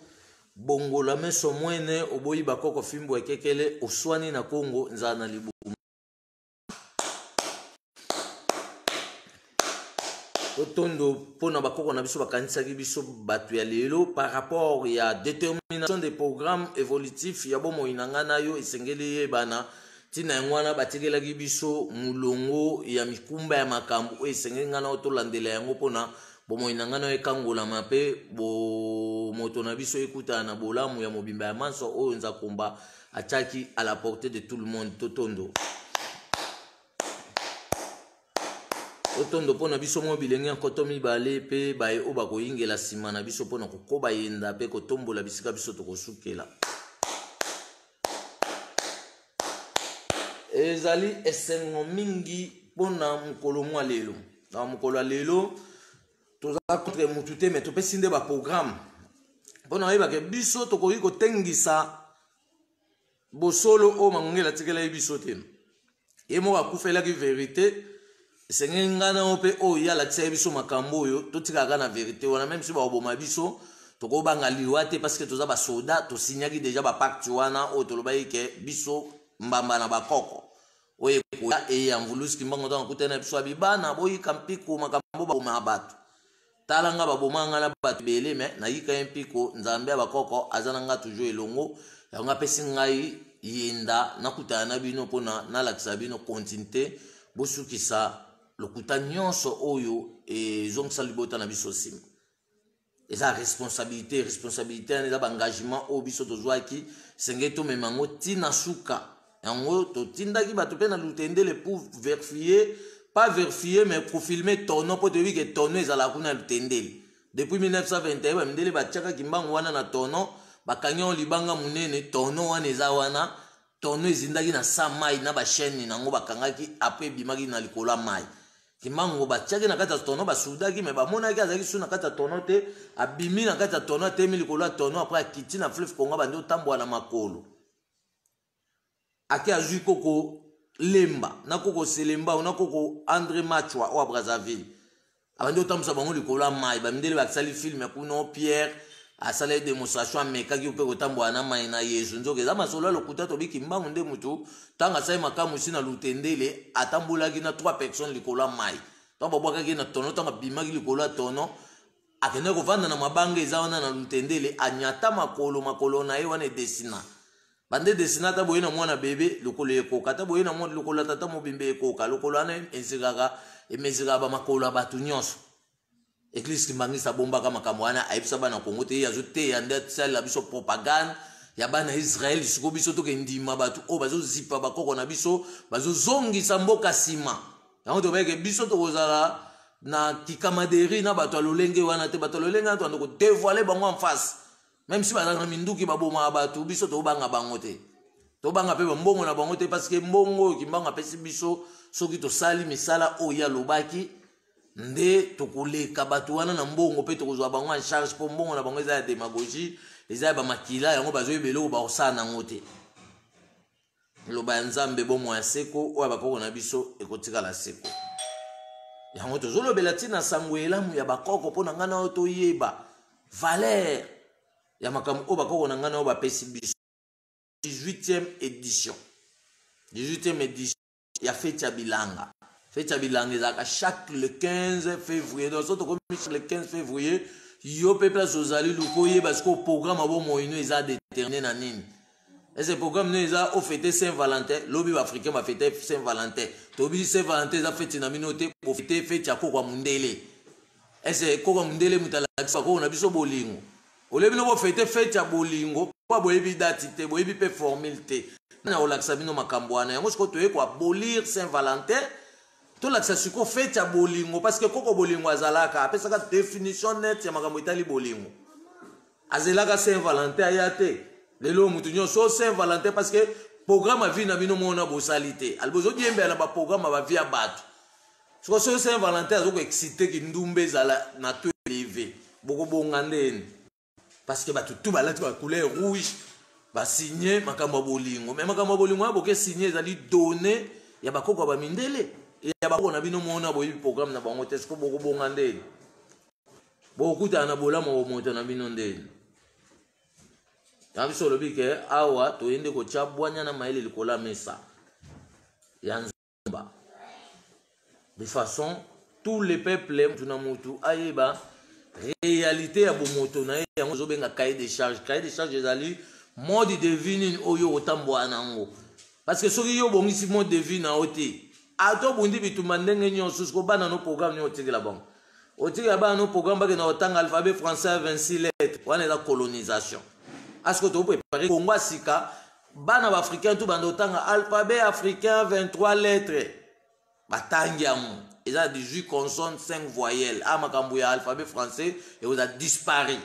Bongola meso mwene oboyi bakoko fimbo ekekele oswani na Kongo nzala na libumu. Totondo mpo na bakoko na biso bakanisaki biso bato ya lelo par rapport ya détermination des programmes évolutifs ya bomoi na ngai na yo esengeli eyebana. Ntina yango wana batikelaki biso molongo ya mikumba ya makambo oyo esengeli ngai na yo tolandela yango mpo na bomoi na ngai na yo ekangolama mpe bomoto na biso ekutana na bolamu ya mobimba ya manso oyo Nzakomba atiaki à la portée de tout le monde. Totondo. Totondo mpo na biso mwa bilenge ya nkoto mibale mpe baye oyo bakoyingela nsima na biso mpo na kokoba yenda mpe kotombola bisika biso tokosukela. Ezali esengo mingi mpo na mokolo mwa lelo. Na mokolo ya lelo toza contre mutu te, mais topesi nde baprogramme mpo na oyebake biso tokoki kotengisa bosolo oyo Mangongela atikelaki biso te. Ye moko akufelaki verite, esengeli ngai na yo mpe oyo ye alakisaki biso makambo oyo totikaka na verite wana, meme si bakoboma biso tokobanga liwa te, parce que toza basoda, tosignaki deja bapacte wana oyo tolobaki ke biso mbamba na bakoko oyo ekoya eya mvuluzi Kimbangu ntango akutani na biso abibana boyika mpiko makambo baboma bato. Tala nga baboma nga na bato ebele, me nayika ye mpiko. Nzambe ya bakoko aza na nga toujours elongo, yango apesi ngai yenda nakutana na bino mpona nalakisa bino continuité, bosukisa lokuta nyonso oyo ezongisa libota na biso nsima. Eza responsabilité, responsabilité wana eza baengagement oyo biso tozwaki, sengeli tomema yango ntina suka. Yango totindaki bato mpe na Lutendele pour verifier, pas verifier mais kofilme tono, mpo toyebi ke tono ezalaka kuna ya Lutendele depuis 1921. Bamindele batiaka Kimbangu wana na tono, bakangi yango libanga monene, tono wana eza wana. Tono ezindaki na sa mai na bachaine nango bakangaki, apres ebimaki na likolo ya mai. Kimbangu batiaki na kati ya tono, basudaki, me bamonaki azalaki su na kati ya tono te. Abimi na kati ya tono, atemi likolo ya tono, apres akiti na fleuve Congo, abandi otambola na makolo. Ake azwi koko Lemba na koko Selembao na koko Andre Machwa oyo ya Brazzaville, abandi kotambusa bango likolo ya mai. Bamindele basali filme kuna, Pierre asalaki démonstration, amekaki mpe kotambola na mai na Yesu. Nzoka eza masolo ya lokuta. Tobi Kimbangu nde motu ntango asali makambo si na Lutendele, atambolaki na 3 personnes likolo ya mai. Ntango babwakaki na tono, ntango abimaki likolo ya tono, akendaki kovanda na mabanga eza wana na Lutendele, anyata makolo, makolo na ye wana edesina bande desina. Ata boye na mwana bebe, lokolo ekoka, ata boye na lokolo ya tata mobimba ekoka. Lokolo wana ezikaka, emezikaka bamakolo ya bato nyonso. Église Kimbangisa abombaka makambo wana, ayebisa bana Kongo te. Ye azoteya nde asalela biso propagande ya bana Israele. Sikoyo biso tokendima bato oyo bazozipa bakoko na biso, bazozongisa mboka nsima. Yango tobayeke biso tokozala na kikamaderi na bato ya lolenge wana te. Bato ya lolenge wana tobanda kodévoiler bango en face, même si bazalaka na minduki, babomaka bato. Biso tobanga bango te, tobanga mpe bambongo na bango te, parce que mbongo oyo Kimbango apesi biso, soki tosali misala oyo alobaki, nde tokoleka bato wana na mbongo mpe tokozwa bango en charge, mpo mbongo na bango eza ya démagogie, eza ya bamakila. Yango bazoyeba eloko bakosala nango te. Liloba ya Nzambe, bomoi ya seko oyo ya bakoko na biso ekotikala seko. Yango tozolobela ntina sango elamu ya bakoko, mpo na ngai na oyo toyeba valeur ya makambo oyo bakoko na ngai na oyo bapesi biso. 18e édition, 18e édition ya feti ya bilanga. Feti ya bilanga ezalaka chaque le 15 février. Donc so tokomi le 15 février, yo mpe place ozali, luka oyeba sikoyo programme ya bomoi no eza déterminé na nini. Ese programme no eza ofêter Saint Valentin? Lobi baafricain bafêter Saint Valentin. Toyebi Saint Valentin eza feti na bino te, bofêter feti ya koko ya mundele. Ese koko ya mundele moto alakisa bakoko na biso bolingo? Olie bino bofêter feti ya bolingo mpo boyebi date te, boyebi mpe formule te. Nani akolakisa bino makambo wana? Yango sikoyo toye koabolir Saint Valentin, tolakisa sikoyo feti ya bolingo, parce que koko bolingo azalaka, apesaka définition nette ya makambo etali bolingo. Azelaka Saint Valentin aya te. Lelo motu nyonso Saint Valentin, parce que programme ya vie na bino mona bosali te, ali bozodiembela na baprogramme ya bavie ya bato. Sikoyo soki Saint Valentin azokoexciter kindumba ezala na to élevé, bokobonga ndeni? Parce que bato tu balati bacouleur rouge, basigne makambo ya bolingo. Mais makambo ya bolingo ya boke signe ezali donné ya bakoko ya bamindele, ya bakoko na bino mona boyebi programme na bango te. Siko bokobonga ndeni? Bokokutana na bolamu ya bomoto na bino ndeni? Ya biso olobi ke awa toyende kotya bwanya na mayele likolo ya mesa ya Nzamba, de façon tous les peuples, mutu na mutu ayeba réalité ya bomoto na ye. Yango ozobenga cahier de charge. Cahier de charge ezali mode de vie nini oyo otambola nango, parce que soki yo obongisi mode de vie na yo te, ata obundi bitumba ndenge nyonso, siko bana no programme nini otikela bango? Otikela bana no programme bakenda kotanga alphabet français ya 26 lettres? Wana eza colonisation. Aske topréparer Kongo ya sika, bana baafricain tu banda otanga alphabet africain 23 lettres. Batangi yango, eza 18 consonnes, 5 voyelles. A makambo ya alphabet français ekozala disparu.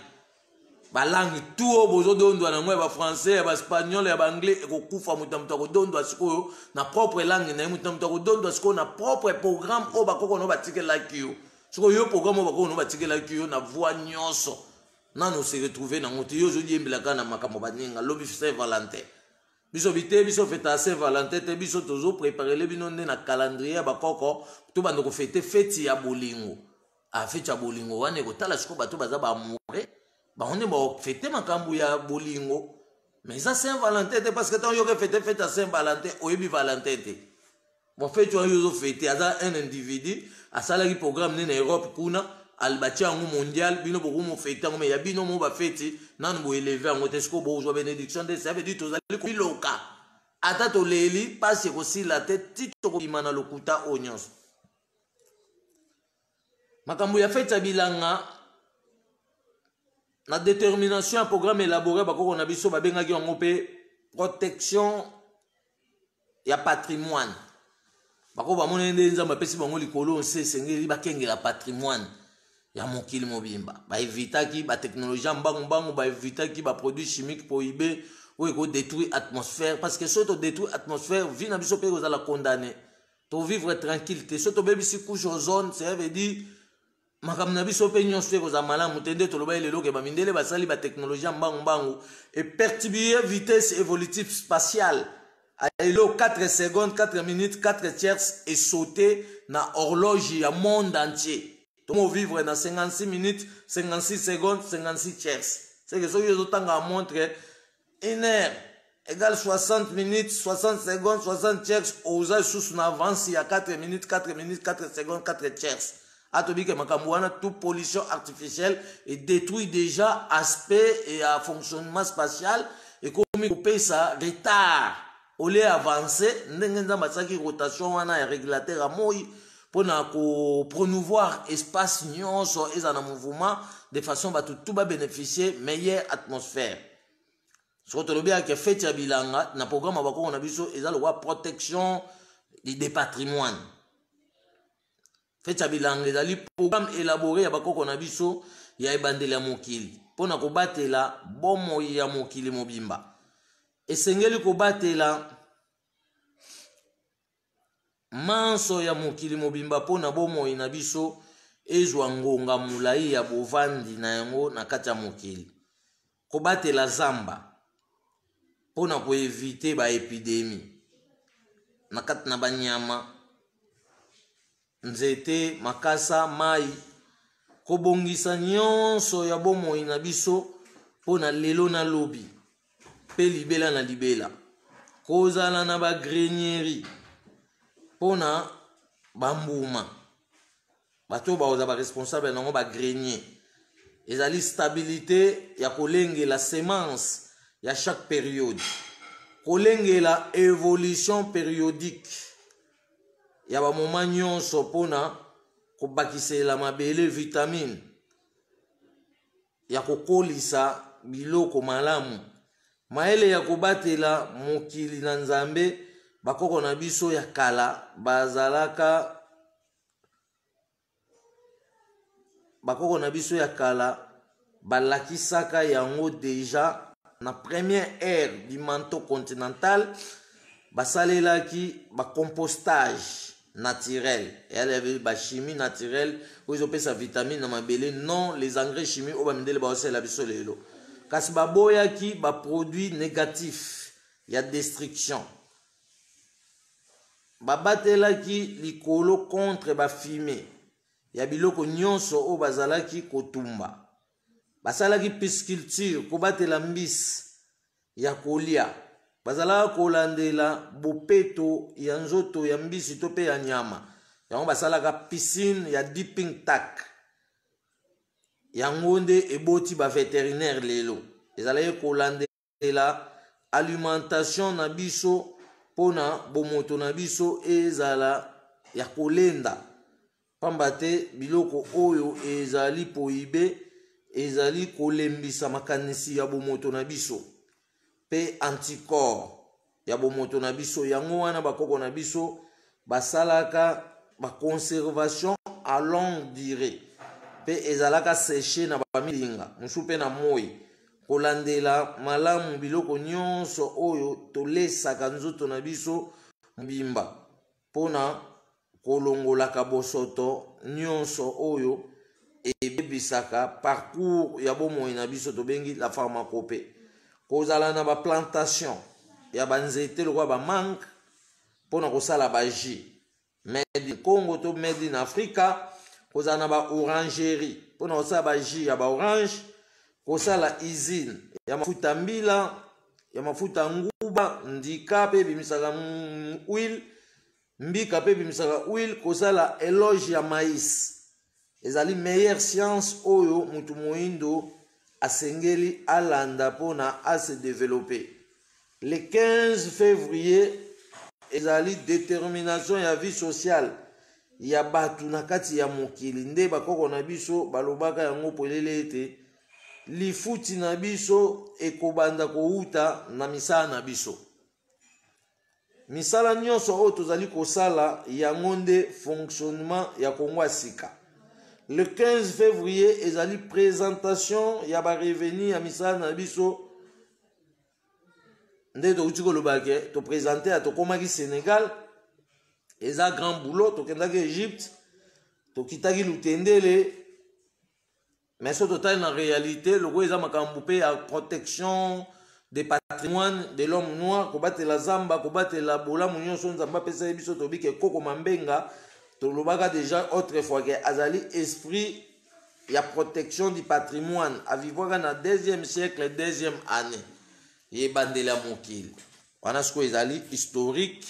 Balangue tu oyo bozodondwa nango, ya bafrançais, ya baespagnol, ya baanglais, ekokufa. Moto na moto akodondwa sikoyo na propre langue na ye. Moto na moto akodondwa sikoyo na propre programme oyo bakoko no batikelaki yo. Sikoyo yo, programme oyo bakoko no batikelaki yo na voie nyonso, nano se retrouve nango te. Yo ozodiembela kaka na makambo baninga. Lobi Saint Valentin, biso bite biso feta Saint Valentin te. Biso tozopréparele bino nde na calendrier ya bakoko, tobanda kofêter feti ya bolingo. A feti ya bolingo wana ekotala sikoyo bato baza baamoureux, bango nde bafêter makambo ya bolingo, mais eza Saint Valentin te, parce que ntango yoka fêter fête ya Saint Valentin, oyebi Valentin te. Bon, fête wana yo ozofêter, aza un individu asalaki programme nde na Europe kuna, batia yango mondial. Bino bokomofêter yango, mais ya bino mo bafeti nanu boélever yango te. Sikoyo bozwa bénédiction nde? Ça veut dire tozali kobiloka. Ata toleli, mpasi ekosila te ti tokobima na lokuta oyo nyonso. Makambo ya feti ya bilanga na détermination ya programme élaboré, bakoko na biso babengaki yango mpe protection ya patrimoine. Bako bamoni nde Nzambe apesi bango likolo nse, esengeli bakengela patrimoine ya mokili mobimba. Baevitaki batechnologie ya mbangu-mbangu, baevitaki baproduit chimique prohibé oyo ekodétruire atmosphère, parce que soki todétruire atmosphère, vie na biso mpe ekozala condamné. Tovivre tranquille te. So tobebisi couche ozone, cela veut dire makambo na biso mpe nyonso ekozala malamu te. Nde tolobaki lelo ke bamindele basali batechnologie ya mbangu-mbangu eperturbe vitesse évolutive spatiale. Elo 4 secondes, 4 minutes, 4 tierces esaute na horloge ya monde entier. Tomo vivre na 56 minutes, 56 secondes, 56 tierces. C'est que soki ozotanga montre, 1 heure égale 60 minutes, 60 secondes, 60 tierces, oza lisusu na avance ya 4 minutes, 4 minutes, 4 secondes, 4 tierces. Atobike makambo wana, tout pollution artificielle edétruit déjà aspect ya fonctionnement spatial, ekomi kopesa retard au lieu avance. Ndenge Nzambe asalaki rotation wana ya régulateur ya moi mpona kopromouvoir espace nyonso eza na mouvement de façon bato tout babénéficie meilleure atmosphère. Soki tolobi yake fête ya bilanga na programme ya bakoko na biso, eza lokwa protection de patrimoine. Fête ya bilanga ezali programme élaboré ya bakoko na biso ya ebandeli ya mokili mpona kobatela bomoi ya mokili mobimba. Esengeli kobatela manso ya mokili mobimba mpona bomoi na biso ezwa ngonga molai ya bovandi na yango na kati ya mokili. Kobatela zamba mpona koéviter baépidémie na kati na banyama, nzete, makasa, mai. Kobongisa nyonso ya bomoi na biso mpona lelo na lobi mpe libela na libela. Kozala na bagrainerie mpona bambuma, bato oyo bakozala baresponsable nango. Bagrenier ezali stabilité ya kolengela semence ya chaque période, kolengela évolution périodique ya bamoma nyonso mpona kobakisela mabele vitamine ya kokolisa biloko malamu. Mayele ya kobatela mokili na Nzambe, bakoko na biso ya kala bazalaka, bakoko na biso ya kala balakisaka yango déjà na première ère du manteau continental. Basalelaki bacompostage naturel, eyali bachimie naturelle oyo ezopesa vitamine na mabele, non les engrais chimie oyo bamindele baosalela biso lelo. Kasi baboyaki baproduit négatif ya destruction. Babatelaki likolo contre bafumée ya biloko nyonso oyo bazalaki kotumba. Basalaki pisciculture, kobatela mbisi ya kolia. Bazalaka kolandela bopeto ya nzoto ya mbisi to mpe ya nyama yango. Basalaka piscine ya dipping tank, yango nde eboti bavétérinaire lelo. Ezalaki kolandela alimentation na biso mpona bomoto na biso ezala ya kolenda, pamba te biloko oyo ezali prohibé ezali kolembisa makanisi ya bomoto na biso mpe anticorps ya bomoto na biso. Yango wana bakoko na biso basalaka baconservation à longue durée mpe ezalaka séché na bamilinga mosusu mpe na moi. Kolandela malamu biloko nyonso oyo tolesaka nzoto na biso mobimba mpona kolongolaka bosoto nyonso oyo ebebisaka parcours ya bomoi na biso, tobengi la pharmacopée. Kozala na baplantation ya banzete lokola bamangue mpona kosala bajus made in Congo to made in Africa. Kozala na baorangerie mpona kosala bajus ya baorange. Kosala usine ya mafuta mbila, ya mafuta nguba, ndika mpe ebimisaka huile, mbika mpe ebimisaka huile. Kosala élevage ya maïs ezali meilleure science oyo mutu moyindo asengeli alanda mpona ase développer. Le 15 février ezali détermination ya vie sociale ya bato na kati ya mokili. Nde bakoko na biso balobaka yango polele ete lifuti na biso ekobanda kowuta na misala na biso. Misala nyonso oyo tozali kosala, yango nde fonctionnement ya Kongo ya sika. Le 15 février ezali présentation ya barevenu ya misala na biso. Nde tokuti koloba ke toprésente ya tokomaki Sénégal. Eza grand boulot. Tokendaki Egypte, tokitaki Lutendele, mais soki totali na réalité, lokola eza makambo mpe ya protection de patrimoine de l'homme noir, kobatela zamba, kobatela bolamu nyonso Nzambe apesaki biso, toyebi ke koko Mambenga, tolobaka déjà autrefois ke azali esprit ya protection du patrimoine, avivwaka na deuxième siècle, deuxième année yebandeli ya mokili wana. Sikoyo ezali historique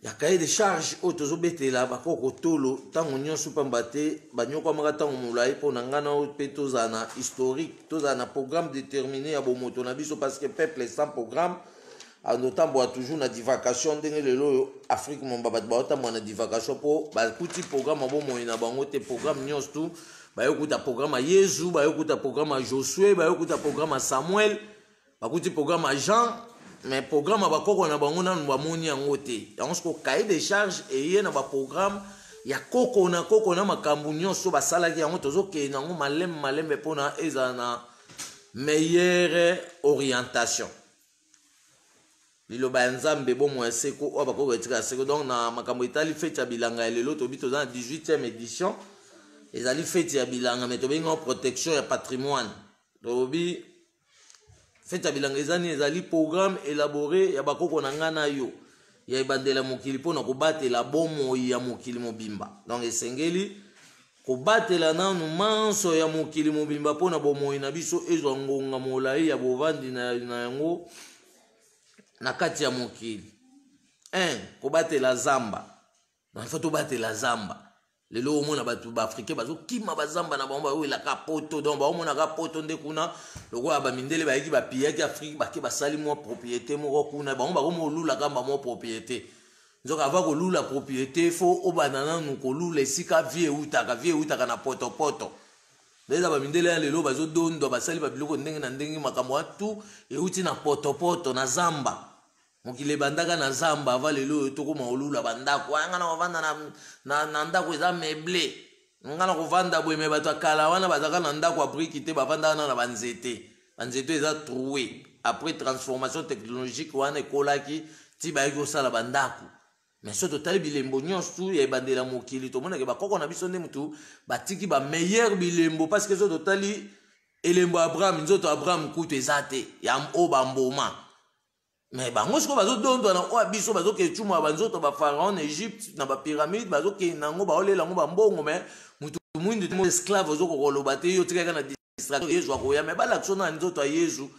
ya cahier de charge oyo tozobetela bakoko tolo ntango nyonso, pamba te banyokwamaka ntango molai. Mpo na ngai na oyo mpe tozala na historique, tozala na programme déterminé ya bomoto na biso, parce que peuple sans programme azotambola toujours na divagation. Ndenge lelo oyo Afrique momba bato baotambola na divagation mpo bakuti programme ya bomoi na bango te. Programme nyonso tu bayokuta programme ya Yezu, bayokuta programme ya Josue, bayokuta programme ya Samuel, bakuti programme ya Jean, mais programme ya bakoko na bango nanu bamoni yango te. Yango siko cahier de charge eye na baprogramme ya koko na koko na makambo nyonso basalaki yango. Tozokende yango malembe malembe mpona ezala na meilleure orientation. Liloba ya Nzambe, bomoi ya seko oyo bakoko etika ya seko. Donc na makambo etali feti ya bilanga ya lelo, tobi toza na 18e édition. Ezali feti ya bilanga, mais tobengi yango protection ya patrimoine. Tobi feti ya bilanga eza nini? Ezali programme élaboré ya bakoko na ngai na yo ya ebandela mokili mpona kobatela bomoi ya mokili mobimba. Donc esengeli kobatela nanu manso ya mokili mobimba mpona bomoi na biso ezwa ngonga molai ya bovandi na yango na kati ya mokili. 1 kobatela zamba. Donc faut tobatela zamba. Lelo omona bato baafricain bazokima bazamba na bango, baoyelaka poto. Donc baomonaka poto nde kuna lokola bamindele bayaki, bapiyaki Afrique, bake basali mwa propriété moko kuna, bango bakomi kolula kamba mwa propriété. Nzoka ava kolula propriété, fo obanda nanu kolula esika vie eutaka. Vie eutaka na potopoto. Nde eza bamindele ya lelo bazodondwa, basali babiloko ndenge na ndenge. Makambo wana tu euti na potopoto, na zamba. Mokili ebandaka na zamba ava lelo oyo tokóma kolula bandako. Aya, nga na kovanda na ndako eza meublé, nga na kovanda boye. Me bato ya kala wana bazalaka na ndako ya briki te, bavandaka na banzete. Banzete eza troué. Après transformation technologique wana ekolaki ti bayaki kosala bandako. Mais so totali bilembo nyonso tu ya ebandela mokili, tomonake bakoko na biso nde motu batiki bameilleur bilembo, parce que so totali elembo ya Abraham, nzoto Abraham kutu eza te ya oyo bamboma. Me bango sikoyo bazodondwa na oyo biso bazokende cuma banzoto bapharaon na Egypte, na bapyramide, bazokende yango, baolela yango bambongo. Me motu mwindu te, esclave, ozokoka koloba te. Yo tikaka na distraction. Yezu akoya, me balakisa na nzoto ya Yezu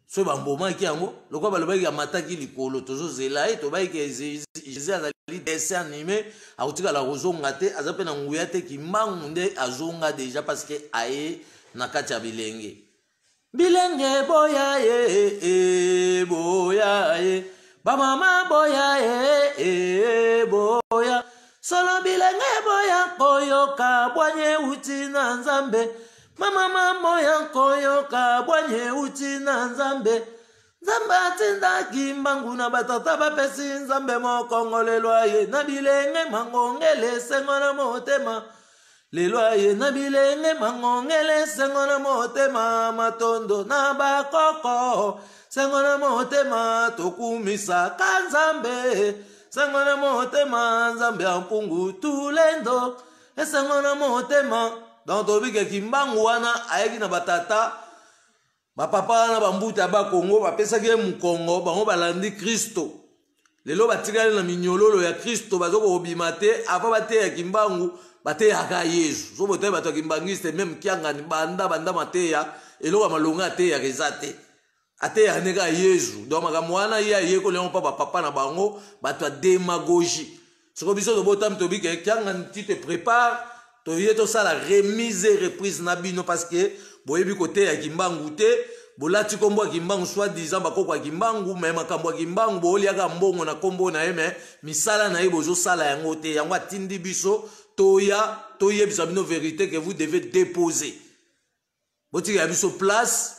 soki bambomaki yango lokola balobaki amataki likolo. Tozozela ye, tobayiki Jésus azali dessin animé, akotikala kozonga te, aza mpe na nguya te. Kimbangu nde azonga déjà, parce que aye na kati ya bilenge. Bilenge boya ye, e, boya ye, bamama boya ye, e, boya solo. Bilenge boya koyoka bwanye euti na Nzambe. Bamama boya koyoka bwanye euti na Nzambe. Nzambe atindaki mbangu na batata, bapesi Nzambe mokongo. Lelo aye na bilenge mangongele, esengo na motema. Lelo aye na bilenge mangongele, esengo na motema. Matondo na bakoko, sengo na motema. Tokumisaka Nzambe, sengo na motema. Nzambe ya mpungu tulendo, esengo na motema. Donc tobikeki mbangu wana ayaki na batata, bapapa wana, bambuta ya Bakongo bapesaki ye mokongo, bango balandi Kristo. Lelo batikali na minyololo ya Kristo, bazokobima te. Ava bateyaki mbangu, bateyaka Yesu. So botali bato ya kimbangiste, même Kiangani, banda banda mateya, eloko ya malonga ateyaka eza te, ateyaka nde kaka Yesu. Donc makambo wana ye ayekoli yango mpa bapapa na bango, bato ya démagogie. Soko biso tobotami, tobike Kiangani, tu te prépare, toye tosala remise et reprise na bino, parce que boyebi koteya kimbangu te. Bolati nkombo ya Kimbangu, soit disant bakoko ya Kimbangu, me makambo ya Kimbangu booliaka mbongo na nkombo na ye, me misala na ye bozosala yango te. Yango atindi biso toya toyebisa bino vérité que vous devez déposer. Botikela biso place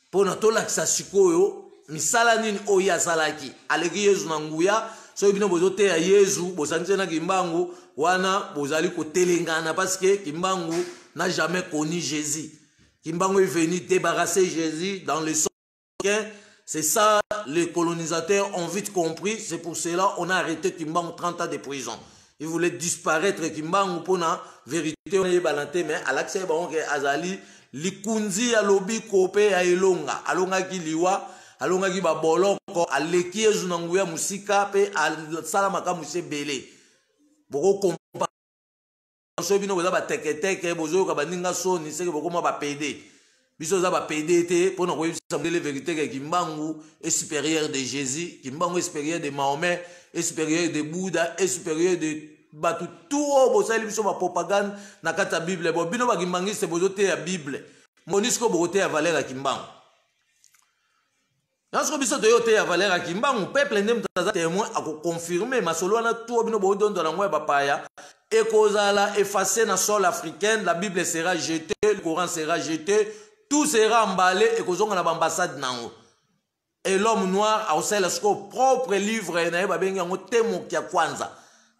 mpona tolakisa sikoyo misala nini oyo asalaki. Aleki Yezu na nguya. Soki bino bozoteya Yezu, bosangisi na Kimbangu wana, bozali kotelengana, parce que Kimbangu n'a jamais connu Jésus. Kimbangu est venu débarrasser Jésus dans le sens. C'est ça, les colonisateurs ont vite compris. C'est pour cela on a arrêté Kimbangu 30 ans de prison. Il voulait disparaître Kimbangu pour la vérité oyebana te, mais alakisa bango ke azali likunzi ya lobiko mpe ya elonga. Alongaki liwa, alongaki baboloko, aleki Yezu na nguya mosika mpe asala makambo ebele. Bokokompa soki bino boza bateketeke, bozoyoka baninga soni, seke bokoma bapede. Biso oza bapede te mpo na koyebisa mondele vérité ke Kimbangu est supérieur de Jésus, Kimbangu est supérieur de Mahomet, est supérieur de Bouddha, est supérieur de bato tout oyo bosali biso bapropagande na kati ya Bible. Bo bino bakimbangiste bozoteya Bible, moni sikoyo bokoteya valeur ya Kimbangu. Nyonso biso toyo teya valeur ya Kimbangu, peuple nde moto aza témoin, akoconfirme masolo wana to bino boodondola yango ya bapaya ekozala effacé na sol africaine. La Bible sera jetée, le Coran sera jeté, tout sera emballé, ekozonga na baambassade nango. Et l'homme noir akosalela sikoyo propre livre na ye, babengi yango Temoki ya Kwanza.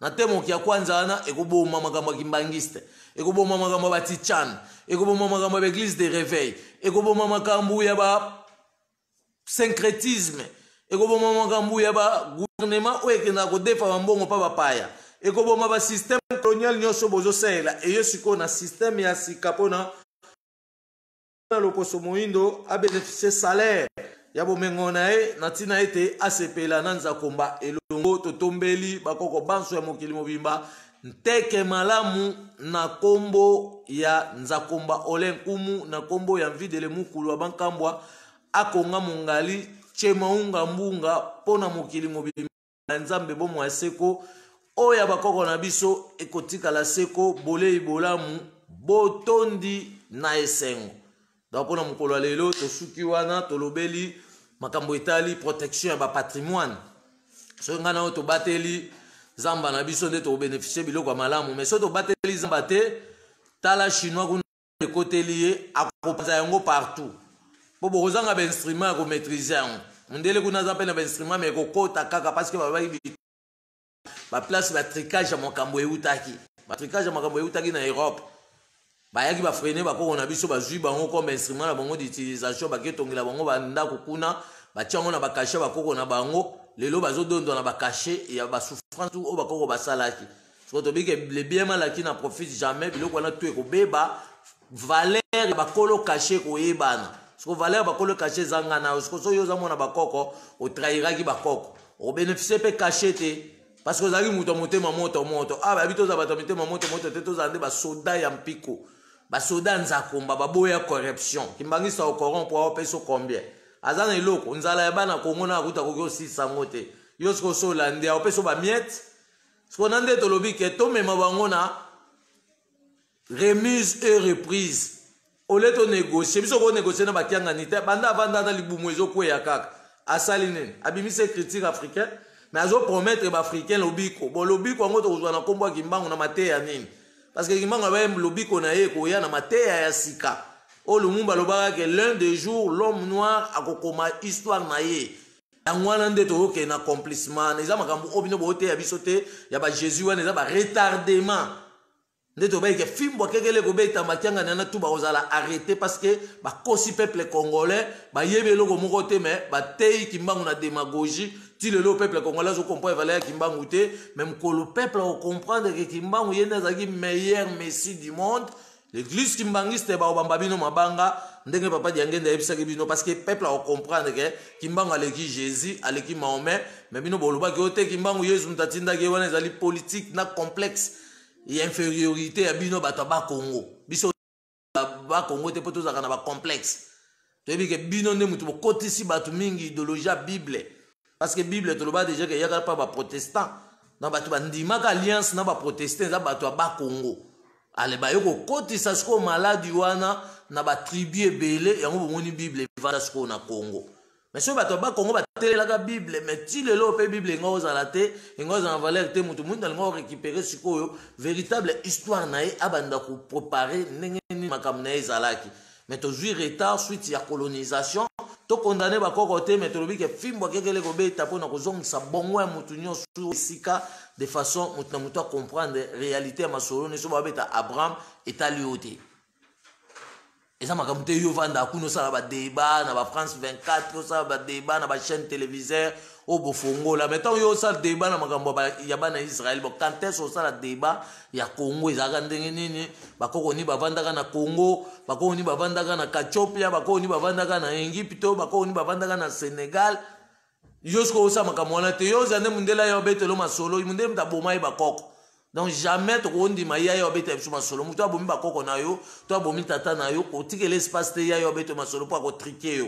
Na Temoki ya Kwanza wana ekoboma makambo ya kimbangiste, ekoboma makambo ya batichane, ekoboma makambo ya baeglise de réveil, ekoboma makambo ya ba syncrétisme, ekoboma makambo ya bagouvernement oyo ekendaka kodefa bambongo mpa bapaya, ekoboma basystème colonial nyonso bozosalela. Eyo sikoyo na système ya sika mpona na loposo moyindo abénéficie salaire ya bomengo na ye na ntina ete asepela na nzakomba elongo. Totombeli bakoko banso ya mokili mobimba nteke malamu na nkombo ya Nzakomba Ole Nkumu, na nkombo ya Mvidele Mukulu wa Bankambwa Akonga Mongali Chemaunga Mbunga, mpo na mokili mobimba ya Nzambe bomoi ya seko oyo ya bakoko na biso ekotikala seko. Bolei bolamu, botondi na esengo. Donc mpona mokolo ya lelo tosuki wana. Tolobeli makambo etali protection ya bapatrimoine. Soki ngai na oyo tobateli zamba na biso nde tokobénéficie biloko ya malamu, mais soki tobateli zamba te, tala Chinois kuna ekoteli ye, akopanza yango partout mpo bokozanga bainstrument ya komaîtrise yango. Mondele kuna aza mpe na bainstrument, mais ekokota kaka parce que babaki baplace batricage ya makambo eutaki, batricage ya makambo eutaki na Europe. Bayaki bafreiner bakoko na biso, bazwi bango comme instrument na bango d'utilisation, baketongela bango bandako kuna, batia yango na bacachet bakoko na bango. Lelo bazodondwa na bacachet ya basouffrance oyo bakoko basalaki. Soko tobike le bien mal acquis n'en profite jamais. Biloko wana to ekobeba, valeur ya bakolo cachet koyebana. Soko valeur ya bakolo cachet ezanga na yo, soko soki oza mwana bakoko, otrahiraki bakoko, obénéficie mpe cachet te parce que ozalaki moto ya motema moto moto. Ah, bayebi tozala bato ya mitema moto moto te, tozala nde basoda ya mpiko, basoda ya nzakomba, baboya corruption. Kimbangisa ocorrompre, aopesa combien? Aza na eloko nzala ya bana Kongo na akuta koki osisa yango te. Yo sikoyo so olandi, aopesa bamiete. Sikoyo na nde tolobi ke tomema bango na remise et reprise ole tonégocie. Biso konégocie na bakiangani te. Banda avanda na libumu ezokweya kaka, asali nini? Abimisi critique africain, mais azopromettre baafricain lobiko. Bon, lobiko yango tokozwa na nkombo ya Kimbangu na mateya nini? Parce que Kimbangu abaye lobiko na ye ekoya na mateya ya sika oyo Lumumba alobaka ke l'un des jours l'homme noir akokoma histoire na ye. Yango wana nde tokokende na accomplissement. Eza makambo oyo bino booteya biso te ya baJésus wana, eza baretardement. Nde tobayike fimbo akekele kobeta makianga nana tu bakozala arrêté parce que bakosi peuple congolais. Bayebi eloko moko te, mais bateyi Kimbangu na démagogie. Ti lelo peuple congolais azocomprendre valeur ya Kimbangu te, mais mokolo peuple akocomprendre ke Kimbangu ye nde azalaki meilleur messie du monde, l'église kimbangiste baobamba bino mabanga ndenge papa Diangende ayebisaki bino, parce que peuple akocomprendre ke Kimbangu aleki Jésus, aleki Mahomet. Mais bino bolobaki oyo te, Kimbangu Yesu moto atindaki ye. Wana ezali politique na complexe ya infériorité ya bino bato ya Bakongo. Biso Bakongo te mpo tozalaka na bacomplexe. Toyebi ke bino nde moto bokotisi bato mingi idéologie ya Bible, parce que Bible toloba déjà ke eyaka mpa baprotestant na bato bandimaka alliance na baprotestant, eza bato ya Bakongo. Ale baye kokotisa sikoyo maladi wana na batribu ebele. Yango bomoni Bible evanda sikoyo na Congo. Mais soki bato ya Bakongo batelelaka Bible, mais ti lelo mpe Bible enga ozala te, enga ozala na valeur te. Moto moyindo alinga orécupérer sikoyo véritable histoire na ye, abanda koprépare ndenge nini makambo na ye ezalaki. Mais tozwi retard suite ya colonisation. Tokondane bakoko te, mais tolobi ke fimbo akekele kobeta mpona kozongisa bongo ya motu nyonso esika, de façon motu na motu acomprendre réalité ya masolo nyonso. Babeta Abraham etali yo te. Eza makambo te yo ovanda kuna osala badeba na bafrance 24, osala badeba na bachaîne téléviseur oyo bofongola. Mais ntango yo osala deba na makambo ya bana Israel, bo quand est osala deba ya Congo? Ezalaka ndenge nini? Bakoko nini bavandaka na Congo? Bakoko nini bavandaka na Katiopia? Bakoko nini bavandaka na Egypte? Bakoko nini bavandaka na Sénégal? Yo soki osala makambo wana te, yo oza nde mundele ayo abetelo masolo. Mundele moto aboma ye bakoko, donc jamais tokondima ye ayo abetela biso masolo. Moto abomi bakoko na yo to abomi tata na yo, kotikela espace te ye ayo abetela masolo mpo akotrike yo.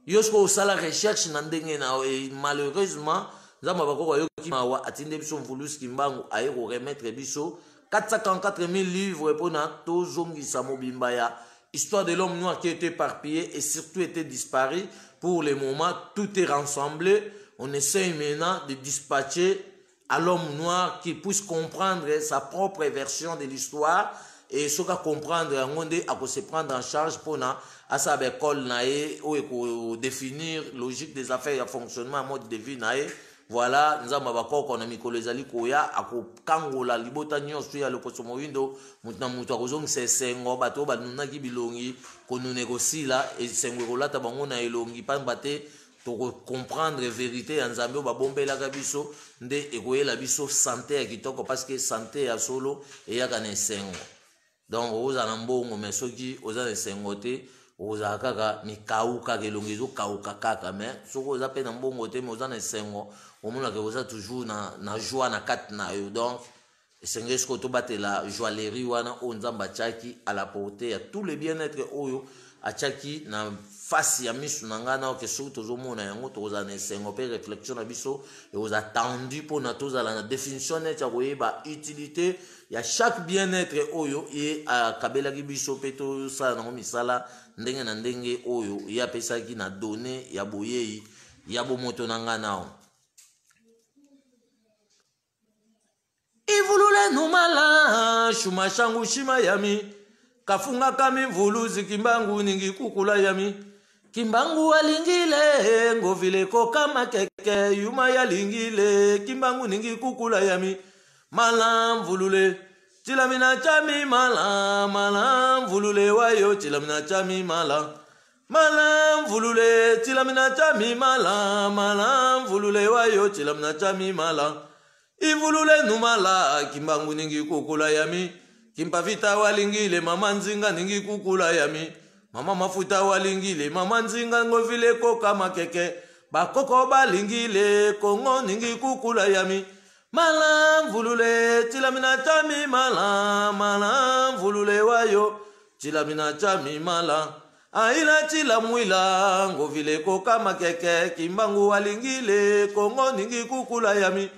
Yo soki osala recherche na ndenge na yo. Et malheureusement, Nzambe bakoko ayoki mawa, atinde biso Mvulusi Kimbangu, aye koremettre biso 444 000 livres mpona tozongisa mobimba ya histoire de l'homme noir qui était éparpillé et surtout était disparu. Pour le moment, tout est rassemblé. On essaye maintenant de dispatcher à l'homme noir qui puisse comprendre sa propre version de l'histoire, et soki acomprendre yango nde akose prendre en charge mpona asala baekole na ye oyo ekodéfinir logique des affaires ya fonctionnement ya mode de vie na ye. Voilà, Nzambe ya bakoko na mikolo ezali koya akokangola libota nyonso ya loposo moyindo. Moto na moto akozongisa esengo. Bato oyo banunaki bilongi, konuna ekosila, esengo ekolata bango na elongi, pamba te tokocomprendre vérité ya Nzambe oyo babombelaka biso, nde ekoyela biso santé ya kitoko, parce que santé ya solo eyaka na esengo. Donc okozala na mbongo, mais soki oza na esengo te, okozala kaka mikau, kaka elongi ezokauka kaka. Mais soki oza mpe na mbongo te, mais oza na esengo, omonaka oza toujours na joie na kati na yo. Donc esengeli sikoyo tobatela joaillerie wana oyo Nzambe atiaki à la portée ya tout le bien-être, oyo atiaki na face ya misu na ngai na oke. Soki tozomona yango, tokozala na esengo, mpe réflexion na biso ekozala tendu mpona tozala na définition neti ya koyeba utilité ya chaque bien-être oyo ye akabelaki biso, mpe tosala nango misala ndenge na ndenge oyo ye apesaki na donné ya boyei ya bomoto na ngai nao. Ivulule numala shuma shangu shima yami kafunga kami mvuluzi Kimbangu ningi kukula yami Kimbangu alingile ngovile kokama keke yuma yalingile Kimbangu ningi kukula yami mala mvulule chilamina chami mala mala mvulule wayo chilamina chami mala mala mvulule chilamina chami mala mala mvulule wayo chilamina chami mala ivulule numala Kimbangu ningi kukula yami Kimpavita walingile mama Nzinga ningi kukula yami mama mafuta walingile mama Nzinga ngovile koka makeke bakoko balingile Kongo ningi kukula yami mala mvulule chilamina chami mala mala mvulule wayo chilamina chami mala aila chilamwila ngovile koka makeke Kimbangu walingile Kongo ningi kukula yami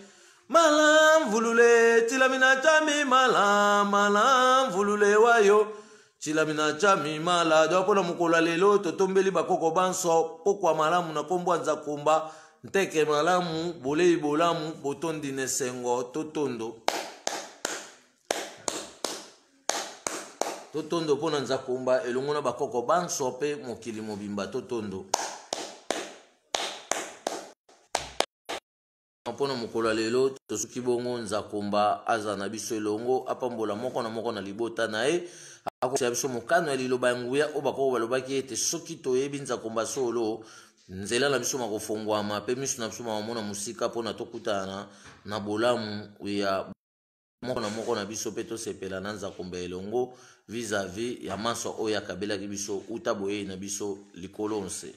mala mvulule chilamina chami mala mala mvulule wayo chilamina chami mala. Donc mpona mokolo ya lelo, totombeli bakoko banso pokwa malamu na nkombo ya Nzakomba. Nteke malamu, bolei bolamu, botondi na esengo. Totondo, totondo mpo na Nzakomba elongo na bakoko banso mpe mokili mobimba. Totondo mpona mokolo ya lelo. Tosuki bongo. Nzakomba aza na biso elongo, apambola moko na moko na libota na ye, akosia biso mokano ya liloba ya nguya oyo bakoko balobaki ete soki toyebi Nzakomba solo, nzela na biso makofongwama mpe miso na biso makomona mosika, mpona tokutana na bolamu ya moko na moko na biso mpe tosepela na Nzakomba elongo vis-à-vis ya manso oyo akabelaki biso uta boyei na biso likolo nse.